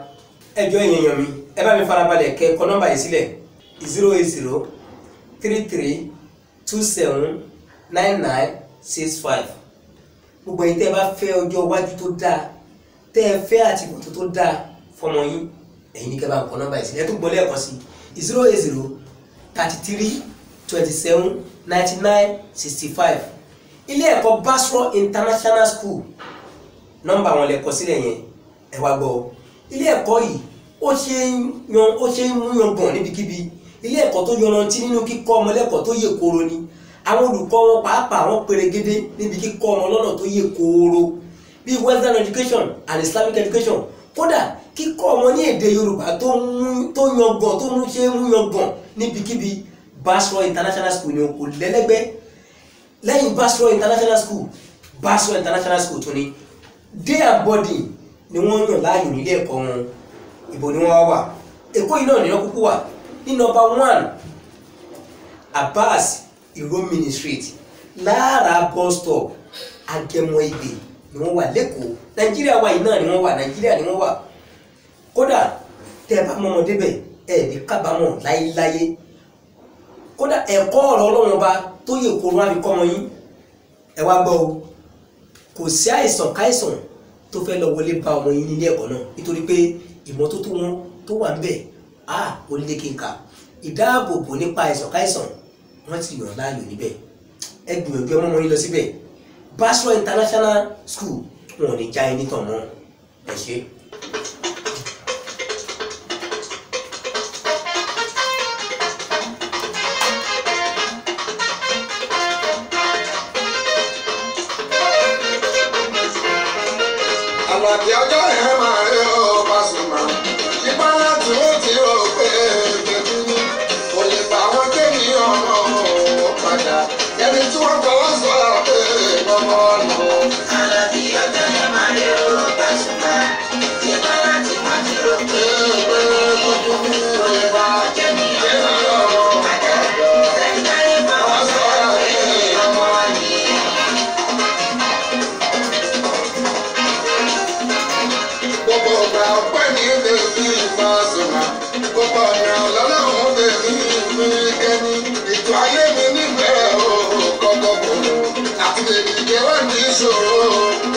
Ẹjọ́ èèyàn mi, ẹ bá mi farabalẹ̀ kẹ́ kọ nọ́mbà yìí sílẹ̀: 08033279965. Gbogbo ẹ̀yin tẹ́ ẹ bá fẹ́ ọjọ́ iwájú tó dáa, tẹ́ ẹ fẹ́ àtìbọ̀tán tó dáa fọmọ yín, ẹ̀yin ní kẹ́ bá ń kọ nọ́mbà yìí sílẹ̀. Ẹ tún gbọ́ lẹ́ẹ̀kan sí: 08033279965. Ilé ẹ̀kọ́ Basra International School, nọ́mbà wọn lẹ kọ sílẹ̀ yẹn. Ẹ wá gbọ́, ilé ẹ̀kọ́ yìí ó ṣe é yan, ó ṣe é mú yangàn níbikíbi. Ilé ẹ̀kọ́ tó yanrantí nínú kíkọ́ ọmọ lẹ́kọ̀ọ́ tó yè kooro ni. Àwọn olùkọ́ wọn pàápàá, wọn perégedé níbi kíkọ́ ọmọ lọ́nà tó yè kooro, bíi western education and Islamic education. Kódà kíkọ́ ọmọ ní èdè Yorùbá tó mú tó yangàn, tó mú ṣe é mú yangàn níbikíbi, Basra International School ni. Kò lẹ́lẹ́gbẹ́ lẹ́yìn Basra International School. Basra International School tún ni day and boarding ni wọ́n yàn láàyò nílé ẹ̀kọ́ wọn. Ibo ni wọ́n wá wà? Èkó yìí náà nìyẹn kúkú wà, ní nọ́mbà 1 Abbas Iromini Street, Lára bus stop, Agẹmọ Ìgbè ni wọ́n wà lẹ́kọ̀ọ́. Nàìjíríà wà yìí náà ni wọ́n wà, Nàìjíríà ni wọ́n wà. Kódà tẹ́ ẹ bá mọ́ ọmọdé bẹ̀, ẹ ní kábàámọ̀ láyéláyé. Kódà ẹ̀kọ́ ọ̀rọ̀ Ọlọ́run Ọba tó yè kóró wá fi kọ́ ọmọ yín. Ẹ wá gbọ́ o, kò sí àìsàn káìsàn tó fẹ́ lọ wọlé bá ọmọ yín nílé ẹ̀kọ́ náà, nítorí pé ìmọ́tótó wọn tó wà ń bẹ̀ á ó lé kínkà. Ìdáàbòbò nípa àìsàn káìsàn, wọ́n ti yàn láàyò níbẹ̀. Ẹ gbìyànjú, ẹ mọ́ ọmọ yín lọ síbẹ̀. Basra International School, wọn ò ní já ẹni tàn mọ́. Ẹ ṣé. Àlàbí ọjọ́ yẹn máa rí ó Pasuma. Ipá láti ó ti rò pé bèbí ni. Kò lè bá wọn kéwì ọmọ padà. Ẹni tí wọ́n fọwọ́ sọ̀rọ̀ pé ọmọ ọ̀nà. Àlàbí ọjọ́ yẹn máa rí ó Pasuma. Ipá láti wọ́n ti rò pé Bèbí ni kò lè bá wọn kéwì kéwì ọmọ ọmọ padà. padà. Ẹni táyé fọwọ́ sọ̀rọ̀ pé ọmọ ni. Gbogbo ọgbà ọpẹ́ ní bèbí Pasuma. Gbogbo ọ̀nà ọlọ́run bèbí mi kẹ́ni. Ètò ayé mi níbẹ̀rẹ̀ o kọ́kọ́ kòrò. Àti lè dìde wá ní ìṣòro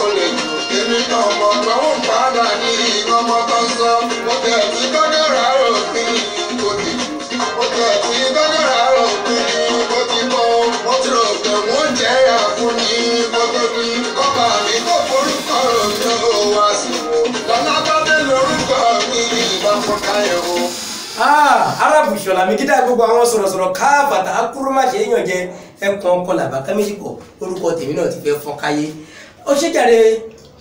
o lè jù. Èmi náà mọ̀ pé wọ́n padà ní ọmọ tó ń sọ. Mo tẹ̀ tí kọ́kọ́rọ́ òfin kò ti jù. Mo tẹ̀ tí kọ́kọ́rọ́ òfin kò ti kọ́. Mo ti rò pé wọ́n jẹ́ àfúnni kó tó di. Kọ́kọ́ mi kò forúkọ mi ò wá sí wo. Lọ́lá bá dé lórúkọ mi ìbá fún káyọ̀ o. Arabu ìṣọ̀lá mi kídà, gbogbo àwọn sọ̀rọ̀sọ̀rọ̀ káàbàtà akúrúmáṣe èèyàn jẹ ẹkùn ọkọ làbákà méjì pọ̀. Orúkọ tèmi náà ti fẹ́ fọ́n káyé. Ó ṣe jàre,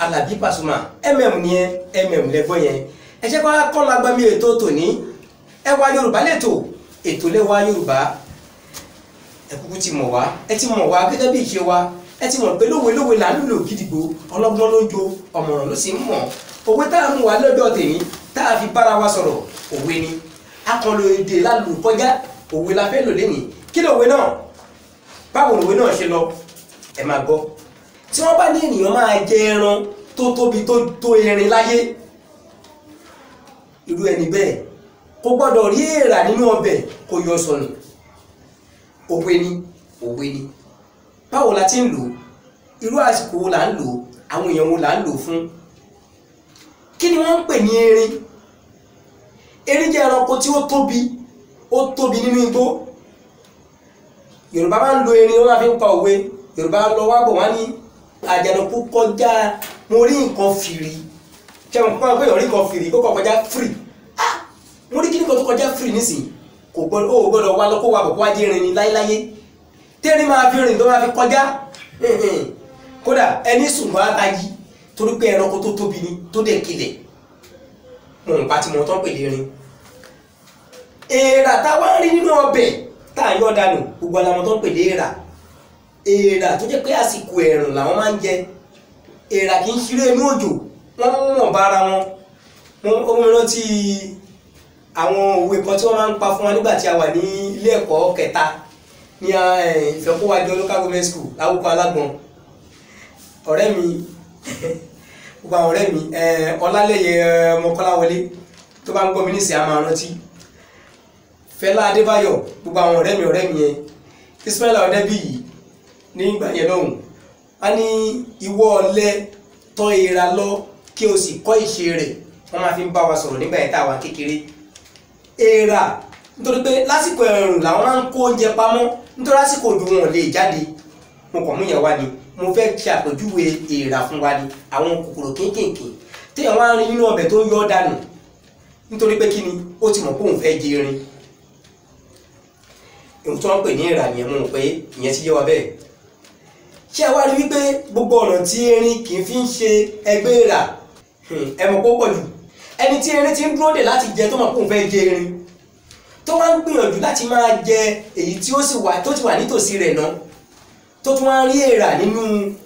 Alábí Pasuma nìyẹn, lẹ́gbọ́n yẹn. Ẹ ṣe kọ́ kọ́ lágbàmí ètò tòní, Ẹwà Yorùbá lẹ́tò, ètò lẹ́wà Yorùbá. Ẹ kúkú ti mọ̀ wá, ẹ ti mọ̀ wá gẹ́gẹ́ bí ìṣe wa. Ẹ ti mọ̀ pé lówe lówe là ń lò gidigbo, ọlọ́gbọ́n ló ń jo, ọ̀mọ̀ràn ló sì ń mọ̀. Òwe tá a mú wa lọ́dọ̀ tèmi tá a fi bára wa sọ̀rọ̀, òwe ni. Akọlò èdè lálù kọjá, òwe la fẹ́ lò lénìí. Kí lòwe náà? Báwo lòwe náà ṣe lọ? Ẹ máa gbọ́. Tí wọ́n bá ní ènìyàn máa jẹ ẹran tó tóbi tó tó erin láyé, irú ẹni bẹ́ẹ̀ kò gbọ́dọ̀ rí èèrà nínú ọbẹ̀ kó yọ sọnù. Òwe ni, òwe ni. Báwo la ti ń lò? Irú àsìkò wo là ń lò? Àwọn èèyàn wo là ń lò fún? Kí ni wọ́n ń pè ní erin? Erin jẹ́ ẹranko tí ó tóbi, ó tóbi nínú igbó. Yorùbá máa ń lo erin, wọ́n máa fi ń pa òwe. Yorùbá lọ wá bọ̀, wá ní àjànàkú kọjá mo rí nǹkan fìrí. Ṣé mo kọ́ pé èèyàn rí nǹkan fìrí kó kọ̀ kọjá fìrí? Ah, mo rí kíní kan tó kọjá fìrí nísìnyí. Kò gbọ́dọ̀, ó gbọ́dọ̀ wá lọ kó wa bọ̀ kó wá jẹ́ erin ni láyéláyé. Tẹ́rin máa fi rìn tó máa fi kọjá, kódà ẹni sùn wá tají, torí pé ẹranko tó tóbi ni tó dẹ̀ kilẹ̀. Mo ń pa tí mo tán pèlè erin. Èèrà táwa ń rí nínú ọbẹ̀ tá à ń yọ dànù, gbogbo alamọ tó ń pèlè èèrà. Èèrà tó jẹ́ pé àsìkò ẹ̀rùn làwọn máa ń jẹ. Èèrà kì í ṣeré inú òjò, wọ́n mọ̀ bára wọn. Ó mú mi rántí Àwọn òwe kan tí wọ́n máa ń pa fún wa nígbà tí a wà ní ilé ẹ̀kọ́ kẹta ní Ìfẹ́kówájọ local government school láwùkọ Alágbọ̀n. Ọ̀rẹ́ mi, gbogbo àwọn ọ̀rẹ́ mi, Ọlálẹ́yẹ Ọmọkọ́láwọlé tó bá ń gbọ́ mi nísìnyí a máa rántí, Fẹlá Adébáyọ̀, gbogbo àwọn ọ̀rẹ́ mi yẹn, Ismaila Ọdẹ́bíyì nígbà yẹn lọ́hùn. A ní ìwọ ọ̀lẹ tọ́ ìra lọ kí o sì kọ́ ìṣe rẹ̀. Wọ́n máa fi ń bá wa sọ̀rọ̀ nígbà yẹn tá a wà kékeré. Èèrà, nítorí pé lásìkò ẹ̀rùn làwọn máa ń kó oúnjẹ pamọ́, nítorí lásìkò òjò wọn lè jáde. Mo kàn mú yẹn wá ni, mo fẹ́ ṣe àpèjúwe èèrà fún wa ni, àwọn kòkòrò kéékèèké téèyàn wá ń rí nínú ọbẹ̀ tó ń yọ́ dànù, nítorí pé kí ni, ó ti mọ̀ pé òun fẹ́ jẹ erin. Ohun tí wọ́n ń pè ní èèrà nìyẹn. Mo mọ̀ pé ìyẹn ti yé wa bẹ́ẹ̀. Ṣé ẹ wá rí wípé gbogbo ọ̀nà tí erin kì í fi ń ṣe ẹgbẹ́ èèrà, ẹ mọ̀ pé ó pọ̀ jù. Ẹni tí erin ti ń dúró dè láti jẹ, tó mọ̀ pé òun fẹ́ jẹ erin, tó wá ń gbìyànjú láti máa jẹ èyí tí ó sì wà tó ti wà nítòsí rẹ̀ náà, tó tún wá ń rí èèrà nínú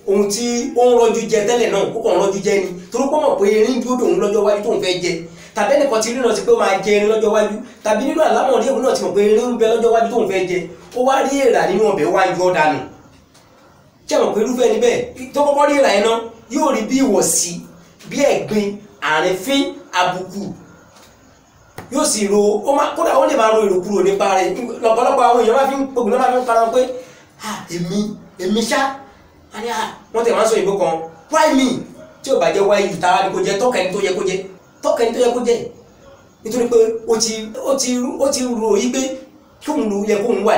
ohun tí ó ń rọjú jẹ tẹ́lẹ̀ náà, ó kàn ń rọjú jẹ ni, torí pé ó mọ̀ pé erin dúró dòun lọ́jọ́ iwájú tóun fẹ́ jẹ. Tàbí ẹnìkan ti ríran sí pé ó máa jẹ erin lọ́jọ́ iwájú, tàbí nínú àlámọ̀rí òun náà ti mọ̀ pé erin ń bẹ lọ́jọ́ iwájú tóun fẹ́ jẹ, ó wá rí èèrà nínú ọbẹ̀, wá yọ dànù. Ṣé mọ̀ pé irúfẹ́ ẹni bẹ́ẹ̀ tó kọ́kọ́ rí èèrà yẹn náà yóò rí bí ìwọ̀sí, bí ẹ̀gbin, àrífín, àbùkù, yóò sì ro ó má kódà ó lè máa ro ìròkúrò nípa rẹ̀. Lọ́pọ̀lọpọ̀ àwọn èèyàn máa fi ń gbógun náà, máa fi ń para wọn pé ah, èmi ṣá, wọ́n tẹ̀ máa ń sọ òyìnbó kan, why me? Tí ò bá jẹ́ why you, tara ni kò jẹ́, tọ́ka ẹni tó yẹ kó jẹ́, tọ́ka ẹni tó yẹ kó jẹ́. Nítorí pé ó ti rò yí pé kóun ló yẹ kóun wà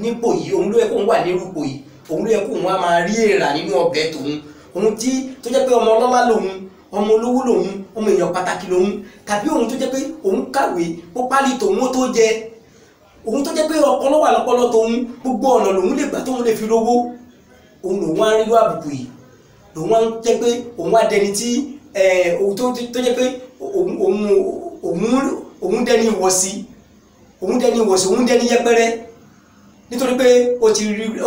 nípò yìí, òun ló yẹ kóun wà nírúpò yìí, òun ló yẹ kóun wá máa rí èèrà nínú ọbẹ̀ tòun, òun tí tó jẹ́ pé ọmọ ọlọ́lá lòun, ọmọ olówó lòun, ọmọ èèyàn pàtàkì lòun, tàbí òun tó jẹ́ pé òun kàwé ó pálí tòun ó tó jẹ, òun tó jẹ́ pé ọpọlọ wà lọ́pọlọ tòun, gbogbo ọ̀nà lòun lè gbà tóun lè fi rówó, òun lòun wá ń rírú àbùkù yìí, lòun wá ń jẹ́ pé òun wá dẹni tí òun tó jẹ́ pé òun dẹni ìwọ̀sí, òun dẹni ìwọ̀sí, òun dẹni yẹpẹrẹ, nítorí pé ó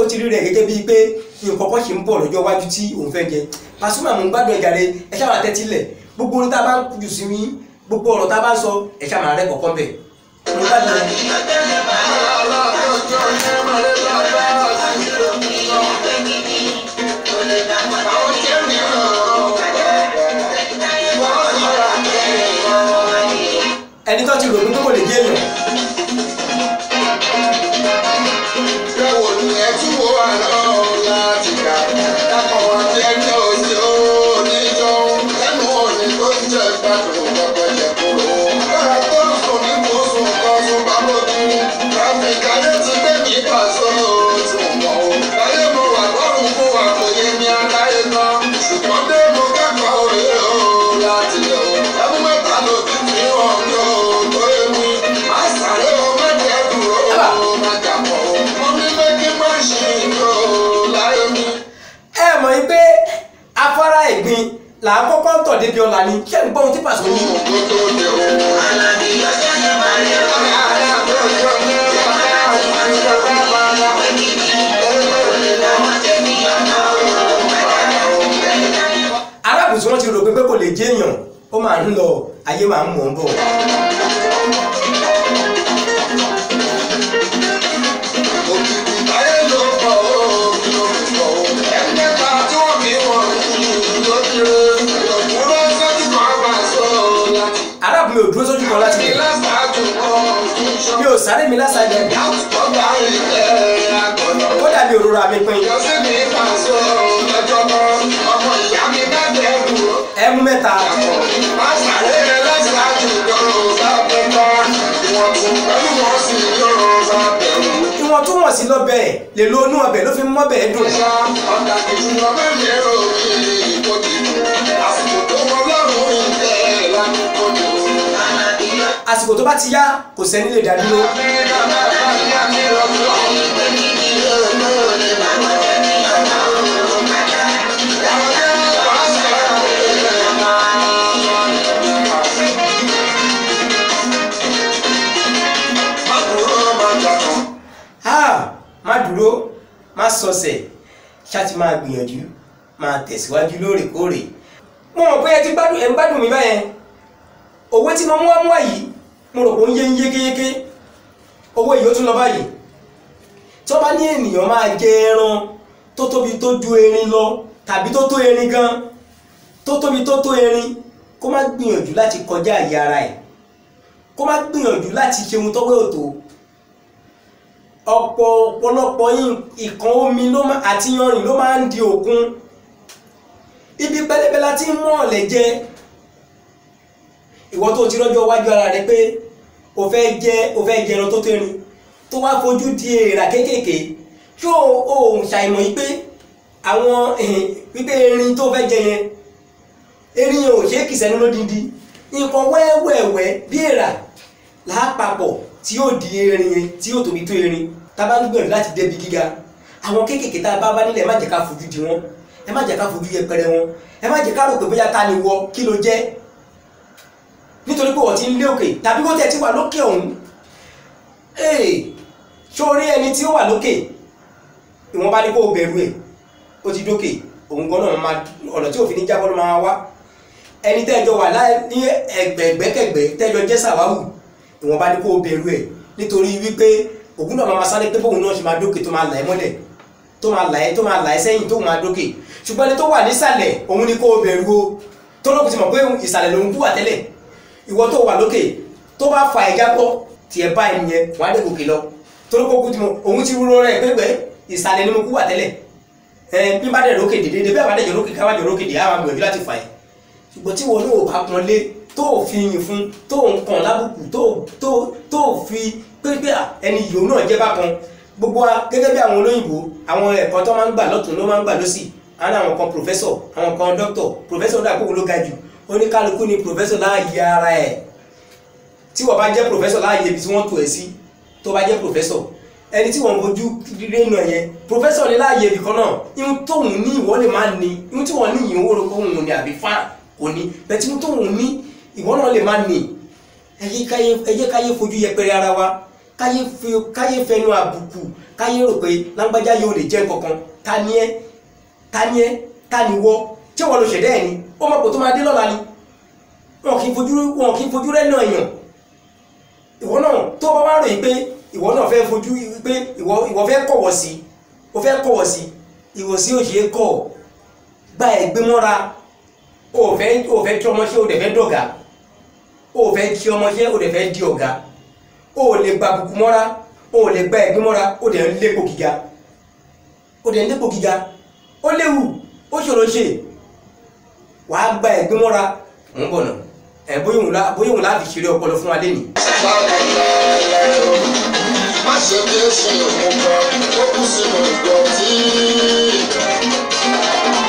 ti rí rẹ̀ gẹ́gẹ́ bíi pé nǹkan kan ṣì ń bọ̀ lọ́jọ́ iwájú tí òun fẹ́ jẹ. Pasuma, mò ń gbádùn ẹ̀jà rẹ, ẹ ṣáà máa tẹ́tí lẹ̀. Gbogbo orin tá a bá ń jù sí mi, gbogbo ọ̀rọ̀ tá a bá ń sọ, ẹ ṣáà máa rẹ́ kọ̀ọ̀kan bẹ̀. Mo ń gbádùn ẹ. Ẹni tó ti rò pé kò lè jẹ́ èèyàn. Là á kọ́kọ́ ń tọ̀ débi ọ̀la ni. Ṣé ń gbọ́ ohun tí Paso ní? Arábùsùn tí wọ́n ti rò pé kò lè jẹ́ èèyàn, ó máa ń lọ, ayé máa ń mọ̀ ń bọ̀. Mi ò dúró sójú kan láti lè, mi ò sáré mi lásàjẹ, kódà mi ò rọra mi pin. Ẹmu mẹ́ta. Ìwọ̀ntúnwọ̀nsì lọ́bẹ̀ lè lo inú ọbẹ̀ ló fi ń mọ́bẹ̀ dùn. Àsìkò tó bá ti yá kò sẹ́ni lè dá dúró. Má dúró, má sọsẹ̀, ṣá ti máa gbìyànjú, máa tẹ̀síwájú lóòrèkóòrè. Mo mọ̀ pé ẹ ti gbádùn, ẹ̀ ń gbádùn mi báyẹn. Òwe tí mo mú wá yìí, Mo rò pé ó ń yé ń yékéyéké. Owó èyí ó tún lọ báyìí. Tí wọ́n bá ní ènìyàn máa jẹ ẹran tó tóbi tó ju erin lọ tàbí tó tó erin gan, tó tóbi tó tó erin, kó má gbìyànjú láti kọjá àyè ara ẹ̀, kó má gbìyànjú láti ṣe ohun tọ́wọ́ òtó. Ọ̀pọ̀lọpọ̀ ìkan omi àti yanrìn ló máa ń di òkun. Ibi pẹlẹbẹ la ti ń mú ọ̀lẹ̀ jẹ. Ìwọ tó ti rọ́jọ́ wájú ara rẹ pé o fẹ́ jẹ ẹran tó tó erin, tó wá fojú di èèrà kéékèèké, tí o ṣàìmọ̀ yìí pé àwọn wípé erin tó fẹ́ jẹ yẹn, erin yẹn ò ṣe é kìsẹ́nu lódindi. Nǹkan wẹ́wẹ́wẹ́ bí èèrà lápapọ̀ tí yóò di erin yẹn tí yóò tóbi tó erin. Tá a bá ń gbìyànjú láti débi gíga, àwọn kéékèèké tá a bá bá nílẹ̀, ẹ má jẹ́ ká fojú di wọn, ẹ má jẹ́ ká fojú yẹpẹrẹ wọn, ẹ má jẹ́ ká rò pé bóyá ta ni wọ kí ló jẹ́, nítorí pé wọ́n ti ń lé òkè tàbí wọ́n tẹ̀ ti wà lókè ọ̀hún. Sórí ẹni tí ó wà lókè, ìwọ̀n bá ní kó o bẹ̀rù ẹ̀, ó ti dókè, òun gan náà máa ọ̀nà tí òfin ní jábọ́ ló máa wá. Ẹni tẹ́jọ wà ní ẹgbẹ̀gbẹ́kẹ̀gbẹ́ tẹ́jọ jẹ́ sàwáwù, ìwọ̀n bá ní kó o bẹ̀rù ẹ̀, nítorí wípé ògùn náà máa sáré pé bóun náà ṣe máa dókè tó máa là ẹ́ mọ́lẹ̀, tó máa là ẹ́, tó máa là ẹ́ sẹ́yìn, tó máa dókè. Ṣùgbọ́n ẹni tó wà nísàlẹ̀ òun ni kó o bẹ̀rù o, tó lókun ti mọ̀ pé ìsàlẹ̀ lòun kú wà tẹ́lẹ̀. Ìwọ tó wà lókè tó bá fa ẹ̀já bọ́ tiẹ̀ bá ẹni yẹn, wọ́n á dé gòkè lọ, torí kó kú ti mọ̀ òun ti rúrọ́ rẹ̀ pé ìsàlẹ̀ ni mo kú wà tẹ́lẹ̀. Bí bá dẹ̀ lókè dèdè bí àbá dẹ̀ jọ lókè ká wá jọ lókè dè, á máa gbìyànjú láti fà ẹ́. Ṣùgbọ́n tí wọn náà bá pọn lé, tó fi yìn fún, tó ń kàn lábùkù, tó fi pé ẹni yòó náà jẹ́ bákan. Gbogbo wa gẹ́gẹ́ bí àwọn olóyìnbó, àwọn ẹ̀kọ́ tó máa ń gbà lọ́tún ló máa ń gbà lọ́sì. Àwọn kan professor, àwọn kan doctor. Professor dà kókò ló ga jù, oníkálukú ni professor láàyè ara ẹ̀. Tí wọ́n bá jẹ́ professor láàyè ibi tí wọ́n tò ẹ́ sí, tó bá jẹ́ professor, ẹni tí wọ́n fojú rí nà yẹn, professor ní láàyè ibì kan náà. Ihun tóun ní ìwọ lè má ní, ihun tí wọ́n ní ìyẹn owó rẹ̀ kóhun ní àbí fáà kò ní, bẹ́ẹ̀ tí ihun tóun ní ìwọ náà lè má ní. Ẹ jẹ́ káyé fojú yẹpẹrẹ ara wa, káyé fẹnu àbùkù, káyé rò pé lágbájá yóò lè jẹ́ kankan. Ta ni ẹ́? Ta ni ẹ́? Ta ni wọ́? Ṣé wọ́n ló ṣẹ̀dá ẹ̀ ni? Ó mọ̀ pé tó máa dé lọ́la ni. Wọn kì í fojú rẹ̀ náà yàn. Ìwọ náà tó bá wá rò yìí pé ìwọ náà fẹ́ fojú pé ìwọ fẹ́ kọ̀wọ̀ sí, o fẹ́ kọ̀wọ̀ sí, ìwọ̀sí ò ṣe é kọ̀. Gba ẹ̀gbẹ́ mọ́ra. O fẹ́ tí ọmọṣẹ́, o dẹ̀ fẹ́ dọ̀gá. O fẹ́ tí ọmọṣẹ́, o dẹ̀ fẹ́ di ọ̀gá. O lè gba àbùkù mọ́ra, o lè gba ẹ̀gbẹ́ mọ́ra, o dẹ̀ ń lépo gíga. O dẹ̀ ń lépo gíga. Ó léwu, ó ṣòro ṣe. Wàá gba ẹ̀gbẹ́ mọ́ra. Mò ń bọ̀ nà. Ẹ̀ bóyá òun láti ṣeré ọpọlọ fún wa lénìí. Má ṣe bí èsì òun kan, ó kú sínú ìdọ̀tí.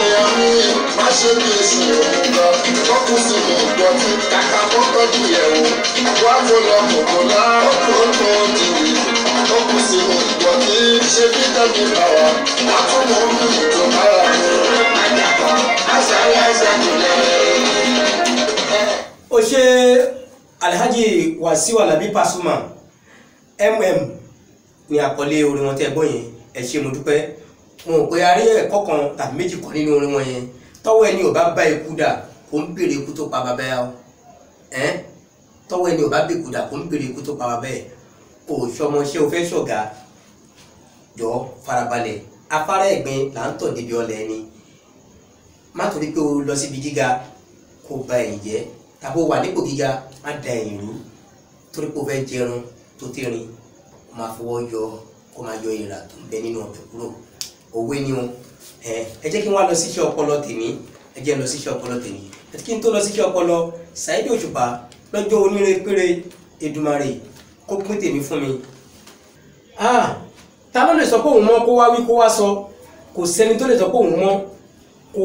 Èèyàn mi, má ṣe bí èsì òun kan, ó kú sínú ìdọ̀tí. Kàkà kó tọ́jú ìyẹ̀wò, wá kó lọ kòkó lá, ó kú ó tó jìnnì. Ó kú sínú ìdọ̀tí, ṣe bí tẹ́mi bá wa, á tún mú mi ìtò bára mi. Ó ṣe Alhaji Wasiu Alabi Pasuma MM ní àkọlé orin wọn tẹ́ gbọ́ yẹn. Ẹ ṣé, mo dúpẹ́. Mo rò pé a rí ẹ̀kọ́ kan tàbí méjì kan nínú orin wọn yẹn. Tọ́wọ́ ẹni ò bá bá ikú dà, kò ń béèrè ikú tó pa bàbá ẹ o. Tọ́wọ́ ẹni ò bá bèkú dà, kò ń béèrè ikú tó pa bàbá ẹ. O ṣọmọṣẹ́, o fẹ́ ṣọ̀gá, jọ farabalẹ̀. Afárá ẹ̀gbin là ń tọ̀ débi ọlẹ̀ ẹni. Má torí pé o lọ síbi gíga kó ba ẹ̀yìn jẹ́, tàbí o wà nípò gíga má da ẹ̀yìn rú, torí pé o fẹ́ jẹrun tó tẹ̀rín, kó máa fọwọ́ yọ, kó máa yọ ìrà tó ń bẹ nínú ọbẹ̀ kúrò. Òwe ni o. Ẹ jẹ́ kí n wá lọ síṣẹ́ ọpọlọ tèmi. Ẹ jẹ́ lọ síṣẹ́ ọpọlọ tèmi. Ẹ kí n tó lọ síṣẹ́ ọpọlọ, Saheed Òṣùpá lọ́jọ́ onírè péré, Èdùmàrè kó pín tèmi fún mi. Ta ló lè sọ pé òun mọ̀ kó wá wí kó wá sọ? Kò sẹ́ni tó lè sọ pé òun mọ̀ kó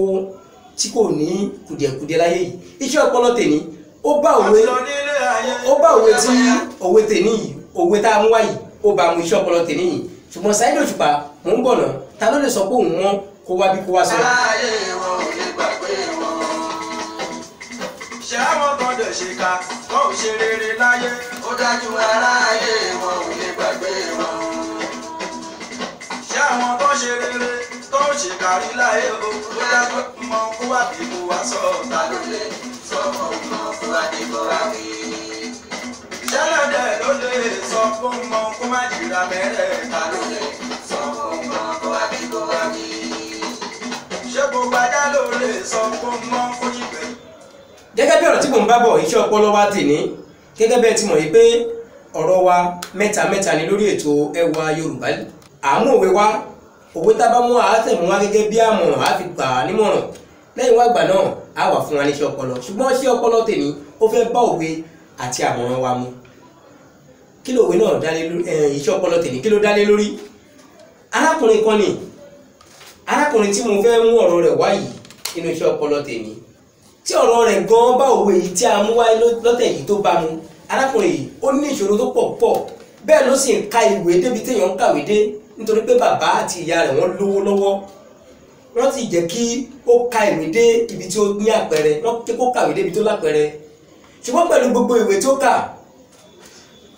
tí kò ní kùdìẹ̀kudiẹ láyé yìí. Iṣẹ́ ọpọlọ tèmi ó bá òwe tí òwe tèmi yìí, òwe tá a mú wá yìí, ó bá mu iṣẹ́ ọpọlọ tèmi yìí. Ṣùgbọ́n Saheed Òṣùpá, mò ń bọ̀ náà. Ta ló lè sọ pé òun mọ̀ kó wá bí kó wá sọ? Ayé wọn ò lè gbàgbé wọn. Ṣé àwọn kan dẹ̀ ṣe ká tó ń ṣe rere láyé? Ó dájú aráyé wọn ò lè gbàgbé wọn. Ṣé àwọn tó ṣe rere tó ń ṣe kárí láyé o? Ó dájú mọ kó wá bí kó wá sọ. Ta ló lè sọ ọmọ kó wá bí kó wá wí? Ṣẹlẹ̀ kó mọ kó má jìra mẹ́rẹ̀? Ta ló lè sọ kó mọ kó wá bí kó wá wí? Ṣé gbogbo ajá ló lè sọ kó mọ kó yí bẹ́ẹ̀? Gẹ́gẹ́ bí ọ̀rọ̀ tí mò ń bá bọ̀, iṣẹ́ ọpọlọ wa tèní. Gẹ́gẹ́ bẹ́ẹ̀ ti mọ̀ yìí pé ọ̀rọ̀ wa mẹ́ta mẹ́ta ni lórí ètò Ẹwà Yorùbá. Àmú òwe wa, òwe tá a bá mú àátẹ̀mú wa gẹ́gẹ́ bí àmọ̀ràn, á fi gbà á nímọ̀ràn. Lẹ́yìn wá gbà náà, á wà fún wa níṣẹ́ ọpọlọ. Ṣùgbọ́n iṣẹ́ ọpọlọ tèní ó fẹ́ bá òwe àti àmọ̀ràn wa mu. Kí lòwe náà dálé lórí? Iṣẹ́ ọpọlọ tèní kí ló dálé lórí? Arákùnrin kan ni, arákùnrin tí mo fẹ́ mú ọ̀rọ̀ rẹ̀ wá yìí nínú iṣẹ́ ọpọlọ tèní, tí ọ̀rọ̀ rẹ̀ gan bá òwe yìí tí a mú wáyé lọ́tẹ̀ yìí tó bá mu. Arákùnrin yìí ó ní ìṣòro tó pọ̀ pọ̀, bẹ́ẹ̀ ló sì ń ka ìwé débi téèyàn ń kàwé dé, nítorí pé bàbá àti ìyá rẹ̀ wọ́n lówó lọ́wọ́. Wọ́n sì jẹ́ kí ó ka ìwé dé ibi tí ó ní àpẹẹrẹ, wọ́n jẹ́ kó kàwé dé ibi tó lápẹẹrẹ. Ṣùgbọ́n pẹ̀lú gbogbo ìwé tó kà,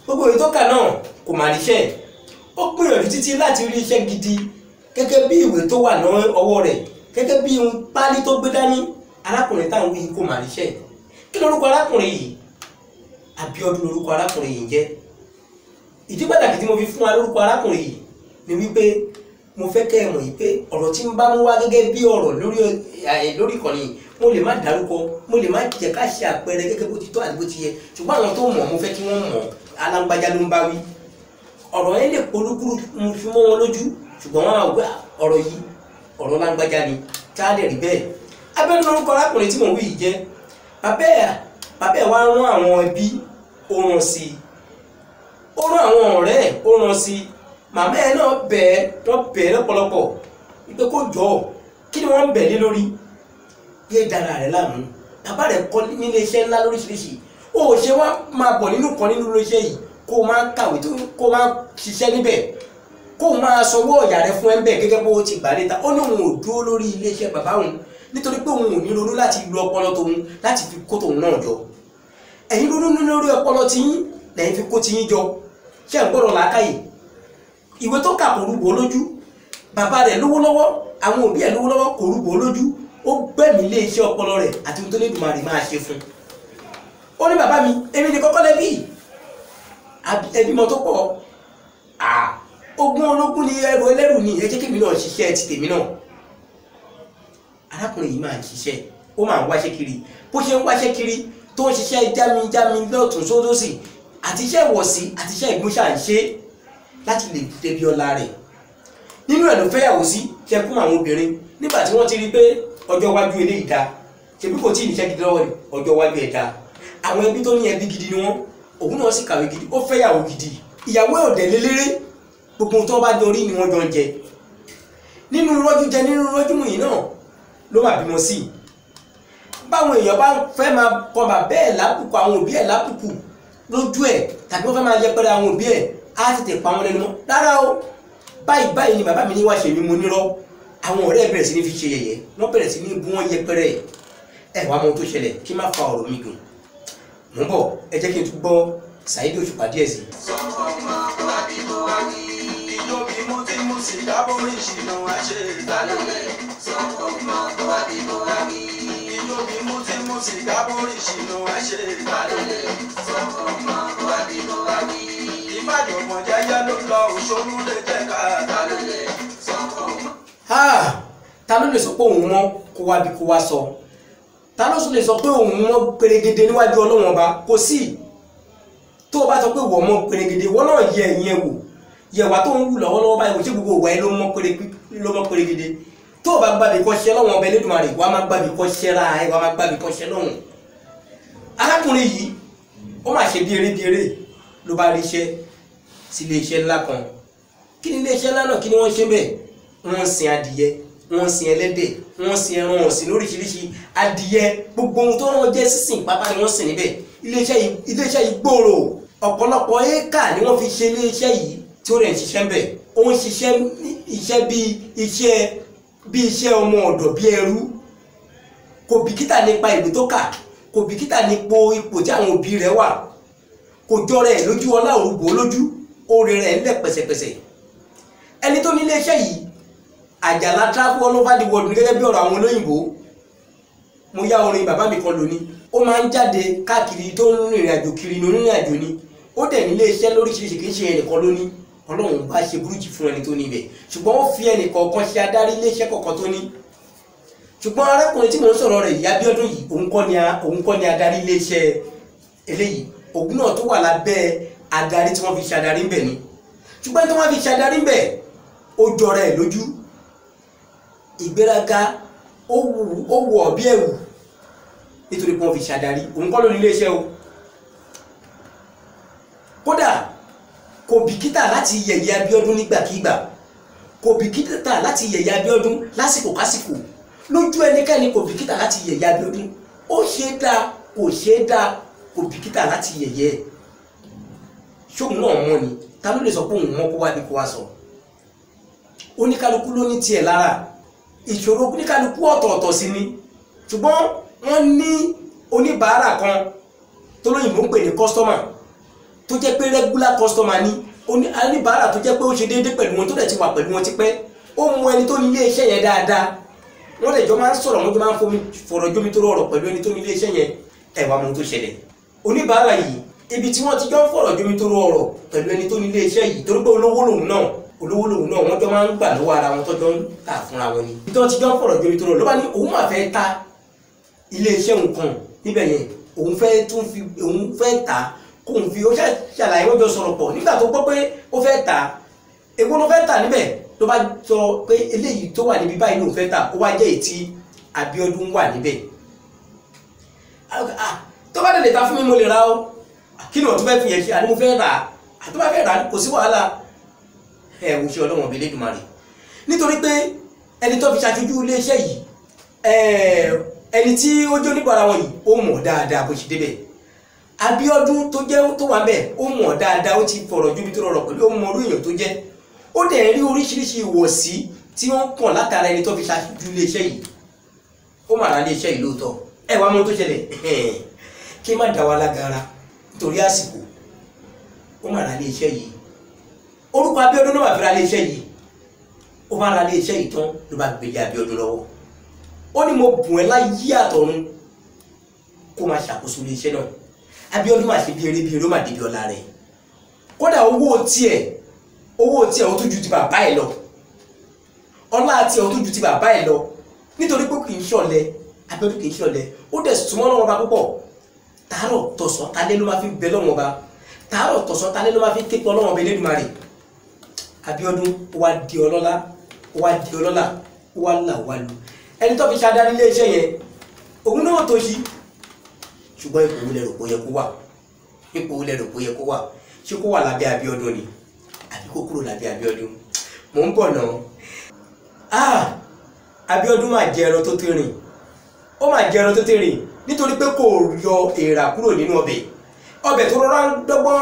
gbogbo ìwé tó kà náà kò mà ríṣẹ́. Ó gbìyànjú títí láti rí iṣẹ́ gidi gẹ́gẹ́ bí ìwé tó wà lọ́wọ́ rẹ̀, gẹ́gẹ́ bí ohun pálí tó gbé dání. Arákùnrin táwọn wí kò mà ríṣẹ́. Kí lorúkọ arákùnrin yìí? Abíọ́dún lorúkọ arákùnrin yìí ń jẹ́. Ìdí pàtàkì tí mo fi fún wa lórúkọ arákùnrin yìí ni wípé mo fẹ́ kẹ́ ẹ mọ̀ yìí pé ọ̀rọ̀ tí ń bá mú wá gẹ́gẹ́ bí ọ̀rọ̀ lórí ìkànnì yìí, mo lè má dárúkọ, mo lè má jẹ́ ká ṣe àpẹẹrẹ gẹ́gẹ́ bó ti tọ́ àti bó ti yẹ, ṣùgbọ́n àwọn tó mọ̀ mo fẹ́ kí wọ́n mọ̀. Alágbájá ló ń bá wí. Ọ̀rọ̀ yẹn lè polúkúrú fi mọ́ wọn lójú, ṣùgbọ́n wọn á gbé ọ̀rọ̀ yìí, ọ̀rọ̀ lágbájá ni, tá a lè rí bẹ́ẹ̀. Abíọ́dún lórúkọ arákùnrin tí mò ń wí yìí jẹ́. Bàbá ẹ̀ wá rán àwọn ẹbí, ó rán sí i, ó rán àwọn ọ̀rẹ́ ẹ̀, ó rán sí i. Màmá ẹ̀ náà bẹ̀ ẹ́, wọ́n bẹ̀ ẹ́ lọ́pọ̀lọpọ̀ wípé kó jọ ọ́. Kí ni wọ́n ń bẹ̀ lé lórí? Yé dára rẹ̀ láàmú. Bàbá rẹ̀ kọ́ nílé iṣẹ́ ńlá lóríṣiríṣi, ó ṣe wá máa bọ̀ nínú kan nínú iléeṣẹ́ yìí, kó máa kàwé, kó máa ṣiṣẹ́ níbẹ̀, kó máa sanwó ọ̀yà rẹ̀ fún ẹ ń bẹ̀ gẹ́gẹ́ bó ti gbà létà. Ó ní òun ò dúró lórí iléeṣẹ́ bàbá òun nítorí pé òun ò ní ronú láti lo ọpọlọ tòun láti fi kó tòun náà jọ. Ẹ̀yin ronú lórí ọpọlọ tiyín lẹ́yìn fi kó tiyín jọ. Ṣé ń gbọ́dọ̀ làákàyè? Ìwé tó kà kò rúgbó lójú, bàbá rẹ̀ lówó lọ́wọ́, àwọn òbí ẹ̀ lówó lọ́wọ́, kò rúgbó lójú. Ó gbẹ̀mí lé iṣẹ́ ọpọlọ rẹ̀ àti ohun tó lè dùnmọ̀ rẹ̀ máa ṣe fún un. Ó ní bàbá mi, èmi ni kọ́kọ́ lẹ́bí, ẹbí mọ tó pọ̀, ogún ológun ni ẹrù ẹlẹ́rù ni, ẹ jẹ́ kí èmi náà ṣiṣẹ́ ti tèmi náà. Arákùnrin yìí máa ń ṣiṣẹ́, ó máa ń wáṣẹ́ kiri. Bó ṣe ń wáṣẹ́ kiri tó ń ṣiṣẹ́ jámijámi lọ́tún sódòsì, àti iṣẹ́ ìwọ̀sí àti iṣẹ́ ìgbóṣà ń ṣe láti lè débi ọlá rẹ̀. Nínú ẹ̀ ló fẹ́yàwó sí, ṣẹkún àwọn obìnrin nígbà tí wọ́n ti rí pé ọjọ́ iwájú eléyìí dáa, ṣebí kò tí ì níṣẹ́ gidi lọ́wọ́ ni, ọjọ́ iwájú ẹ̀ dáa. Àwọn ẹbí tó ní ẹbí gidi ni wọ́n, òun náà sì kàwé gidi, ó fẹ́yàwó gidi. Ìyàwó ẹ̀ ò dẹ̀ léléré, gbogbo ohun tó bá jọ rí ni wọ́n jọ ń jẹ. Nínú rọ́jú jẹ, nínú rọ́jú mú yìí náà ló máa bímọ sí i. Báwọn èèyàn bá fẹ́ máa kọ bàbá ẹ̀ lábùkù, àwọn òbí ẹ̀ lábùkù lójú ẹ̀, tàbí wọ́n fẹ́ máa yẹpẹrẹ àwọn òbí ẹ̀, á tètè pa wọn lẹ́nu mọ́. Rárá o, báyìí báyìí ni bàbá mi ní wá ṣe mí, mo nírọ́. Àwọn ọ̀rẹ́ ẹ̀ bẹ̀rẹ̀ sí ní fi ṣe yẹ̀yẹ́, wọ́n bẹ̀rẹ̀ sí ní bú wọn yẹpẹrẹ ẹ̀. Ẹ wàá mọ ohun tó ṣẹlẹ̀, kí má fa ọ̀rọ̀ mi gùn. Mò ń bọ̀, ẹ jẹ́ kí n tún gbọ́ Saheed Òṣùpá díẹ̀ sí i. Sọ kó mọ kó wá bí kó wá wí. Ijó bí mo ti mú sìgá borí ìṣìnà wá ṣe. Ta ló lè sọ kó mọ kó wá bí kó wá wí? Ijó bí mo ti mú sìgá borí ìṣìnà wá ṣe. Ta ló lè sọ kó mọ kó wá bí kó wá wí? Ìfàjọ̀gbọ̀n jẹ́jẹ́ ló lọ, òṣòro lè jẹ́ ká. Ta ló lè sọ kó mọ. Ta ló lè sọ pé òun mọ́ kó wá bí kó wá sọ? Ta ló lè sọ pé òun mọ́ pèrègede níwájú Ọlọ́run Ọba? Kò sí. Tó o bá sọ pé wọ́n mọ́ pèrègede, wọ́n náà yẹ ẹ̀yìn ẹ̀ wò, yẹ wà tó ń wù lọ́wọ́lọ́wọ́ báyìí, kò ṣe gbogbo ìwà ẹ ló mọ́ pèrègede. Tó o bá gbàbí kọ́ ṣẹ́ lọ́wọ́n ọba Elédùmarè, wàá má gbàbí kọ́ ṣẹ́ ra ẹ, wàá má gbàbí kọ́ ṣẹ́ lọ́hùn. Arákùnrin yìí ó mà ṣe bí eré bí eré ló bá rí iṣẹ́ sí ilé iṣẹ́ ńlá kan. Kí ni ilé iṣẹ́ ńlá náà, kí ni wọ́n ṣe bẹ́ẹ̀? Wọ́n ń sin adìyẹ, wọ́n ń sin ẹlẹ́dẹ̀, wọ́n ń sin ẹran ọ̀sìn lóríṣiríṣi, adìyẹ, gbogbo ohun tó wọ́n jẹ́ sísìn pátá ni wọ́n sìn níbẹ̀. Iléeṣẹ́ yìí gbòòrò, ọ̀pọ̀lọpọ̀ éékà ni wọ́n fi ṣe iléeṣẹ́ yìí tí ó rẹ̀ ń ṣiṣẹ́ ń bẹ̀. Ó ń ṣiṣẹ́ iṣẹ́ bí iṣẹ́ ọmọ ọ̀dọ̀ bí ẹrú. Kò bìkítà nípa ìwé tó kà, kò bìkítà nípo ipò tí àwọn òbí rẹ̀ wà, kò jọra ẹ̀ lójú, ọlá òrùbó lójú, oore rẹ̀ ńlẹ̀ pẹ̀sẹ̀pẹ̀sẹ̀. Ẹni tó ní iléeṣẹ́ yìí, Àjàlá travel all over the world gẹ́gẹ́ bí ọ̀rọ̀ àwọn olóyìnbó. Mo yá orin bàbá mi kan lónìí, ó máa ń jáde káàkiri tó ń rìnrìn àjò kiri ní onírìn àjò ni. Ó dẹ̀ ní ilé iṣẹ́ lóríṣiríṣi, kì í ṣe ẹnìkan ló ní. Ọlọ́run bá ṣe burújí fún ẹni tó ní ibẹ̀, ṣùgbọ́n ó fi ẹnì kọ̀ọ̀kan ṣe adarí ilé iṣẹ́ kọ̀ọ̀kan tó ní. Ṣùgbọ́n arákùnrin tí mò ń sọ̀rọ̀ rẹ̀ yìí, Abíọ́dún yìí, òun kọ́ ni adarí ilé iṣẹ́ eléyìí. Òun náà tó wà lábẹ́ adarí tí wọ́n fi ṣe adarí ńbẹ̀ ni. Ṣùgbọ́n tí wọ́n fi ṣe adarí ńbẹ̀, ó jọra ẹ̀ lójú. Ìgbéraga ó wù ọ́ bí ẹ̀wù nítorí pé wọ́n fi ṣe adarí. Òun kọ́ ló ní ilé iṣẹ́ o. Kódà kò bìkítà láti yẹ̀yẹ́ Abíọ́dún nígbàkigbà, kò bìkítà láti yẹ̀yẹ́ Abíọ́dún lásìkò kásìkò, lójú ẹnikẹ́ni kò bìkítà láti yẹ̀yẹ́ Abíọ́dún. Ó ṣe é dáa, kò ṣe é dáa, kò bìkítà láti yẹ̀yẹ́. Ṣóun náà mọ̀ ni? Ta ló lè sọ pé òun mọ̀ kó wá ní kó wá sọ? Oníkálukú ló ní tiẹ̀ lára, ìṣòro oníkálukú ọ̀tọ̀ọ̀tọ̀ sí ni. Ṣùgbọ́n wọ́n ní oníbàárà kan tó lóyìnbó ń pè ní kọ́sítọ́mà, tó jẹ́ pé regular customer ni, oníbàárà tó jẹ́ pé ó ṣe déédéé pẹ̀lú wọn, tó dẹ̀ ti wà pẹ̀lú wọn tipẹ́. Ó mọ ẹni tó ní ilé iṣẹ́ yẹn dáadáa, wọ́n dẹ̀ jọ máa ń sọ̀rọ̀, wọ́n jọ máa ń fọ̀rọ̀ jómi tó rọrọ̀ pẹ̀lú ẹni tó ní ilé iṣẹ́ yẹn. Ẹ wá mọ ohun tó ṣẹlẹ̀. Oníbàárà yìí, ibi tí wọ́n ti jọ ń fọ̀rọ̀ jómi tó rọrọ̀ pẹ̀lú ẹni tó ní ilé iṣẹ́ yìí, torí pé olówó lòun náà, wọ́n jọ máa ń gbà lọ́wọ́ ara wọn, tọ́jọ́ ń tà fúnra wọn ni. Ibi tí wọ́n ti jọ ń fọ̀rọ̀ jómi tó rọrọ̀ ló bá ní òun máa fẹ́ ta ilé iṣẹ́ nǹkan níbẹ̀ yẹn, òun fẹ́ ta, kóun fi ó ṣàlàyé. Wọ́n jọ sọ̀rọ̀ pọ̀. Nígbà tó gbọ́ pé ó fẹ́ tà, èwo ló fẹ́ tà níbẹ̀, ló bá sọ pé eléyìí tó wà níbi báyìí ló fẹ́ tà. Ó wá jẹ́ èyí tí Abíọ́dún wà níbẹ̀. Tó bá lè ta fún mi, mo lè ra o. Kí ni wọ́n tún fẹ́ fi yẹn ṣe? Àní mo fẹ́ rà á. Tó bá fẹ́ rà á, kò sí wàhálà. Ẹ wò ṣe Ọlọ́run ọbẹ̀ Elédùmarè, nítorí pé ẹni tó fi ṣàṣojú iléeṣẹ́ yìí, ẹni tí ó jẹ́ oníbàárà wọn yìí, ó mọ̀ dáadáa bó ṣe débẹ̀. Abíọ́dún tó jẹ́ tó wà bẹ́ẹ̀, ó mọ̀ dáadáa, ó ti fọ̀rọ̀ jómi tó rọrọ̀ pẹ̀lú, ó mọ orú èèyàn tó jẹ́. Ó dẹ̀ rí oríṣiríṣi ìwọ̀sí tí wọ́n kàn látara ẹni tó fi ṣáájú iléeṣẹ́ yìí. Ó mà ra iléeṣẹ́ yìí lóòótọ́. Ẹ wá mọ ohun tó ṣẹlẹ̀, kí má dá wa lágara nítorí àsìkò. Ó mà ra iléeṣẹ́ yìí, orúkọ Abíọ́dún náà wà fi ra iléeṣẹ́ yìí. Ó bá ra iléeṣẹ́ yìí tán, ló bá gbélé Abíọ́dún lọ́wọ́. Ó ní mo bùn ẹ́ láyé àtọ̀run kó máa ṣàkóso iléeṣẹ́ náà. Abíọ́dún máa ṣe bí eré bí eré, ó máa débi ọlá rẹ̀. Kódà owó tiẹ̀ ó tún ju ti bàbá ẹ̀ lọ, ọlá tiẹ̀ ó tún ju ti bàbá ẹ̀ lọ, nítorí pé kì í ṣọ̀lẹ. Abíọ́dún kì í ṣọ̀lẹ, ó dẹ̀ súnmọ́ Ọlọ́run Ọba púpọ̀. Tàárọ̀ tọ̀sán talẹ́ ló máa fi bẹ Ọlọ́run Ọba, tàárọ̀ tọ̀sán talẹ́ ló máa fi ké pe Ọlọ́run Ọba Elédùmarè. Abíọ́dún ó wá di ọlọ́lá, ó wá di ọlọ́lá, ó wá là wá lu. Ẹni tó fi ṣadarí iléeṣẹ́ yẹn, òun náà tó ṣí. Ṣùgbọ́n ipò wo lẹ rò pé ó yẹ kó wà? Ipò wo lẹ rò pé ó yẹ kó wà? Ṣé kó wà lábẹ́ Abíọ́dún ni, àbí kó kúrò lábẹ́ Abíọ́dún? Mò ń bọ̀ náà. Abíọ́dún máa jẹ ẹran tó tẹ̀rìn, ó máa jẹ ẹran tó tẹ̀rìn, nítorí pé kò yọ èèrà kúrò nínú ọbẹ̀. Ọbẹ̀ tó rọra ń dọ́gbọ́n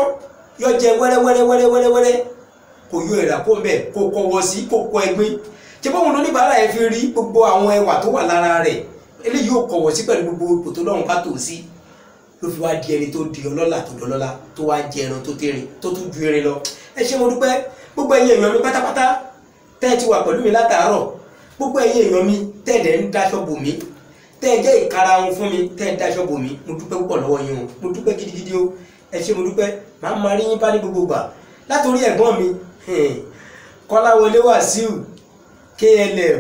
yọ jẹ wẹ́rẹ́wẹ́rẹ́wẹ́rẹ́wẹ́rẹ́, kò yọ èèrà kó ń bẹ̀, kò kọ̀wọ̀ sí, kò kọ ẹ̀gbin. Ṣé bóun lóníbàárà ẹ fi rí gbogbo àwọn ẹwà tó wà lára rẹ̀? Eléyìí ò kọ̀wọ̀ sí pẹ̀lú gbogbo ipò tó lọ́run bá tò sí, ló fi wá di ẹni tó di ọlọ́lá, tó dọlọ́lá, tó wá jẹ ẹran tó tẹ̀rìn, tó tún ju erin lọ. Ẹ ṣé mo dúpẹ́ gbogbo ẹ̀yin èèyàn mi pátápátá tẹ́ ẹ ti wà pẹ̀lú mi látàárọ̀, gbogbo ẹ̀yin èèyàn mi tẹ́ ẹ dẹ̀ ń daṣọ bò mí, tẹ́ ẹ jẹ́ ìkarahun fún mi, tẹ́ ẹ daṣọ bò mí, mo dúpẹ́ púpọ̀ lọ́wọ́ yín o, mo dúpẹ́ gidigidi o. Ẹ ṣé mo dúpẹ́. Màá máa rí yín bá ní gbogbo ìgbà. Látòrí ẹ̀gbọ́n mi Kọ́láwọlé Wàsíù KLM,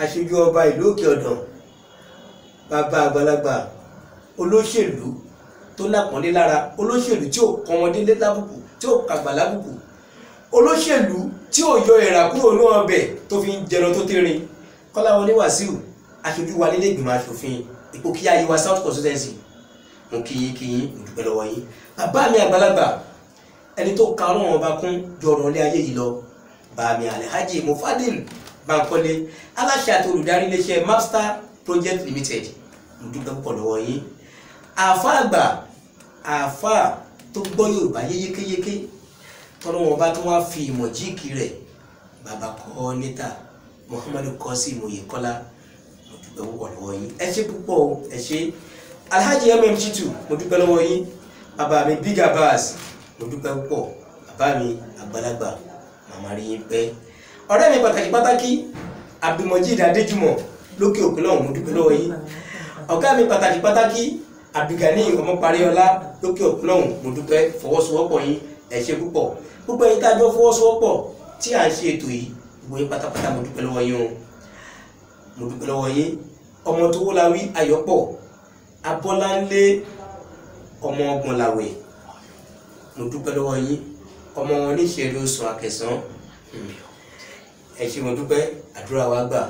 aṣojú ọba ìlú Òkè Ọ̀dàn, bàbá àgbàlagbà, olóṣèlú tó lápọ́nlé lára, olóṣèlú tí ò kọ́mọdé lábùkù, tí ò kàgbà lábùkù, olóṣèlú tí ò yọ èèrà kúrò ní ọbẹ̀ tó fi ń jẹran tó tẹ̀rín. Kọ́láwọlé Wàsíù, aṣojú wa nílé ìgbìmọ̀ aṣòfin Ìpókíyà Yewa South Constituency, mo kí yín kí yín, mo dúpẹ́ lọ́wọ́ yín. Bàbá mi àgbàlagbà, ẹni tó ka Ọlọ́run ọba kún jọ̀rọ̀ ilé ayé yìí lọ, bàmí Alhaji Mufadil Bankole, aláṣẹ àti olùdarí iléeṣẹ́ Mapstar Project Limited, mo dúpẹ́ púpọ̀ lọ́wọ́ yín. Àáfàá àgbà, àáfàá tó gbọ́ Yorùbá yékéyéké, tọ́lọ́wọ́n ọba tó wá fi ìmọ̀ jíìkì rẹ̀, bàbá kọ́ níta Muhammadu Qasim Oyèkọ́lá, mo dúpẹ́ púpọ̀ lọ́wọ́ yín. Ẹ ṣé púpọ̀ o, ẹ ṣé. Alhaji Chitu, mo dúpẹ́ lọ́wọ́ yín. Bàbá mi Big Abbas, mo dúpẹ́ púpọ̀. Bàbá mi àgbàlagbà, màmá rí yín pẹ́. Ọ̀rẹ́ mi pàtàkì pàtàkì Abdulmojid Adéjùmọ̀ lókè òkun náà, mo dúpẹ́ lọ́wọ́ yín. Ọ̀gá mi pàtàkì pàtàkì Abdulgani Ọmọparíọlá lókè òkun lọ́hùn, mo dúpẹ́ fọwọ́sowọ́pọ̀ yín, ẹ ṣé púpọ̀. Gbogbo ẹ̀yin tá a jọ fọwọ́sowọ́pọ̀ tí à ń ṣe ètò yìí, gbogbo yín pátápátá mo dúpẹ́ lọ́wọ́ yín o, mo dúpẹ́ lọ́wọ́ yín. Ọmọ tó wó la wí Ayọ̀pọ̀ Abọ́láńlé ọmọ Ọgbọ̀nlàwẹ̀, mo dúpẹ́ lọ́wọ́ yín. Ọmọ wọn níṣẹ́rí oṣù Akẹsàn, ẹ ṣé mo dúpẹ́, àdúrà wa gbà.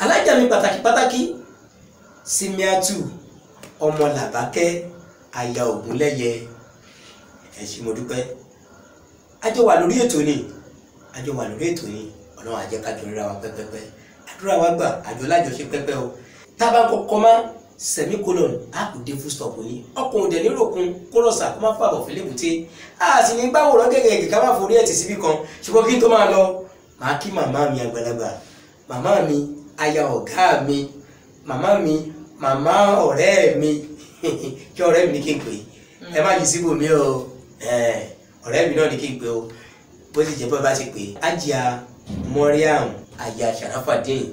Alájà mi pàtàkì pàtàkì Simiatu ọmọ Làbákẹ́ aya Ògúnlẹ́yẹ, ẹ ṣé mo dúpẹ́. Àjọ wà lórí ètò ni, àjọ wà lórí ètò ni, Ọlọ́run á jẹ́ ká jọ ríra wa pẹ́pẹ́pẹ́, àdúrà wa gbà, àjọ lájọṣe pẹ́pẹ́ o. Tá a bá ń kọ́kọ́ má semicolon a kò dé full stop ní ọkùnrin òdẹ níròkun kórọ̀sà kó má fàbọ̀ fẹlẹ́bùté, a sì ní gbàwòrán gẹ́gẹ́ ká má forí ẹ̀ tì síbí kan. Ṣùgbọ́n kí n tó máa lọ, màá kí màmá mi àgbàlagbà, màmá mi aya ọ̀gá mi, màmá mi màmá ọ̀rẹ́ mi, kí ọ̀rẹ́ mi ní kí n pè é, ẹ má yí síbò mi o, ọ̀rẹ́ mi náà ní kí n pè o, bó sì jẹ́ bó bá ti pè é. Ajia Mariam aya Sharafadeen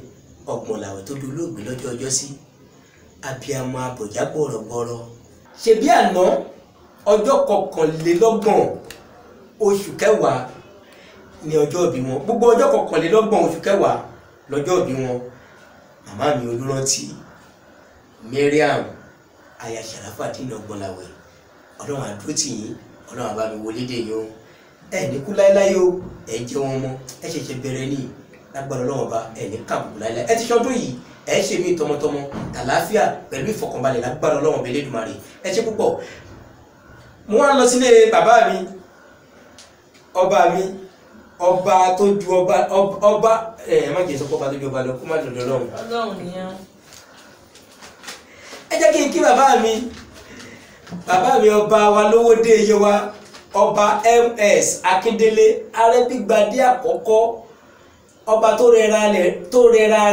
Ọgbọ̀nlàwẹ̀ tó dolóògbé lọ́jọ́ ọjọ́ sí, abiyamọ abọ̀já gbọ̀rọ̀gbọ̀rọ̀. Ṣebí àná ọjọ́ 21 oṣù kẹwàá ní ọjọ́ ìbí wọn, gbogbo ọjọ́ 21 oṣù kẹwàá lọ́jọ́ ìbí wọn. Màmá mi Olúrántí Mariam aya Sharafadeen Ọgbọ̀nlàwẹ̀, Ọlọ́run àdúró tì yín, Ọlọ́run àbá mi wọlé dè yín o, ẹ ní kú láéláé o, ẹ jẹ́ wọn mọ́, ẹ ṣẹ̀ṣẹ̀ bẹ̀rẹ̀ ní lágbára Ọlọ́run ọba, ẹ ní kàbùkù láéláé. Ẹ ti ṣọdún yìí, ẹ ṣe mí tọmọtọmọ tàlàáfíà pẹ̀lú ìfọ̀kànbalẹ̀ lágbára Ọlọ́run ọba Elédùmarè. Ẹ ṣe púpọ̀. Mo wá lọ sílé bàbá mi, ọba mi, ọba tó ju ọba ọba, ẹ má jẹ́ sọ pé ọba tó ju ọba lọ, kó má dọ̀dọ̀ Ọlọ́run. Ọlọ́run nìyẹn. Ẹ jẹ́ kí n kí bàbá mi, bàbá mi ọba wa lówó dé iye wa, ọba MS Akíndélé Arẹ́bígbadé àkọ́kọ́, ọba tó rẹra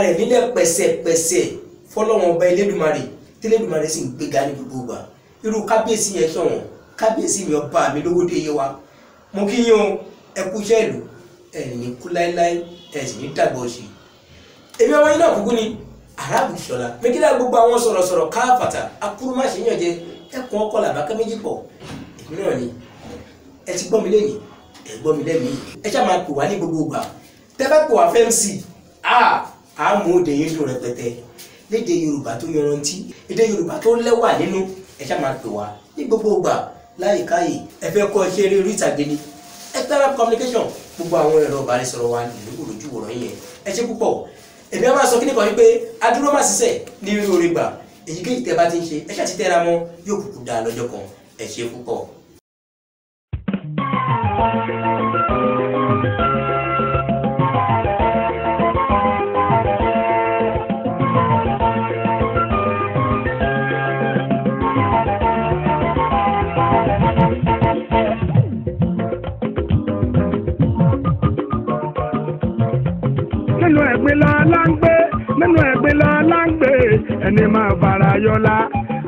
rẹ̀ nílẹ̀ pẹ̀sẹ̀pẹ̀sẹ̀ fọlọ́wọn ọba Elédùmarè, tí Elédùmarè sì ń gbéga ní gbogbo ìgbà. Irú kábíyèsí yẹn sọ̀wọ́n, kábíyèsí mi ọba mi lówó dé iye wa, mo kí yín o, ẹ kú iṣẹ́ ìlú, ẹ ní kú láéláé, ẹ sì ní dàgbà òṣì. Èmi ọmọ yín náà kúkú ni Arábù Ṣọlá mẹkílá, gbogbo àwọn sọ̀rọ̀sọ̀rọ̀ káfàtà akúrúmáṣe yànjẹ ẹkùn ọkọ làbákẹ́ méjì pọ̀, èmi náà ni. Ẹ ti gbọ́ mi lẹ́yìn, ẹ gbọ́ mi lẹ́mìí, ẹ ṣáà máa pè wá ní gbogbo ìgbà. Tẹ́ bá pè wá fẹ́ MC, a mú òde yín dùn rẹpẹtẹ lédè Yorùbá tó yanrantí, èdè Yorùbá tó lẹ́wà nínú. Ẹ ṣáà máa pè wá ní gbogbo ìgbà láyìíkáyè. Ẹ fẹ́ kọ́ iṣẹ́ eré orí ìtàgé ni, external communication, gbogbo àwọn ẹ̀rọ ìbánisọ̀rọ̀ wa nílùú òròjú wòrán yẹn. Ẹ ṣe púpọ̀. Èmi á máa sọ kí nìkan wípé adúró má ṣiṣẹ́ ní irú orí gbà, èyíkéyìí tẹ́ bá ti ń ṣe, ẹ ṣáà ti tẹ́ra mọ́, yóò kúkú dáa lọ́jọ́ kan. Ẹ ṣe púpọ̀. Nínú ẹ̀gbin lọ la ń gbé, nínú ẹ̀gbin lọ la ń gbé, ẹni máa fara yọlá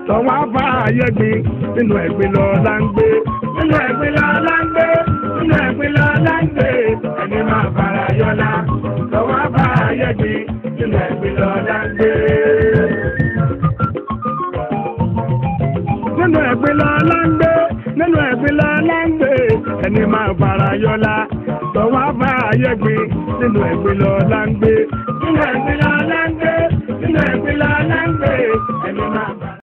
tọwọ́ afá ayẹ́gbin. Nínú ẹ̀gbin lọ la ń gbé, nínú ẹ̀gbin lọ la ń gbé, nínú ẹ̀gbin lọ la ń gbé, ẹni máa fara yọlá tọwọ́ afá ayẹ́gbin. Nínú ẹ̀gbin lọ la ń gbé. Nínú ẹ̀gbin lọ la ń gbé, nínú ẹ̀gbin lọ la ń gbé, ẹni máa fara yọlá tọwọ́ afá ayẹ́gbin. Nínú ẹ̀gbin lọ la ń gbé, nínú ẹ̀gbin lọ la ń gbé, nínú ẹ̀gbin lọ la ń gbé, ẹni máa fara.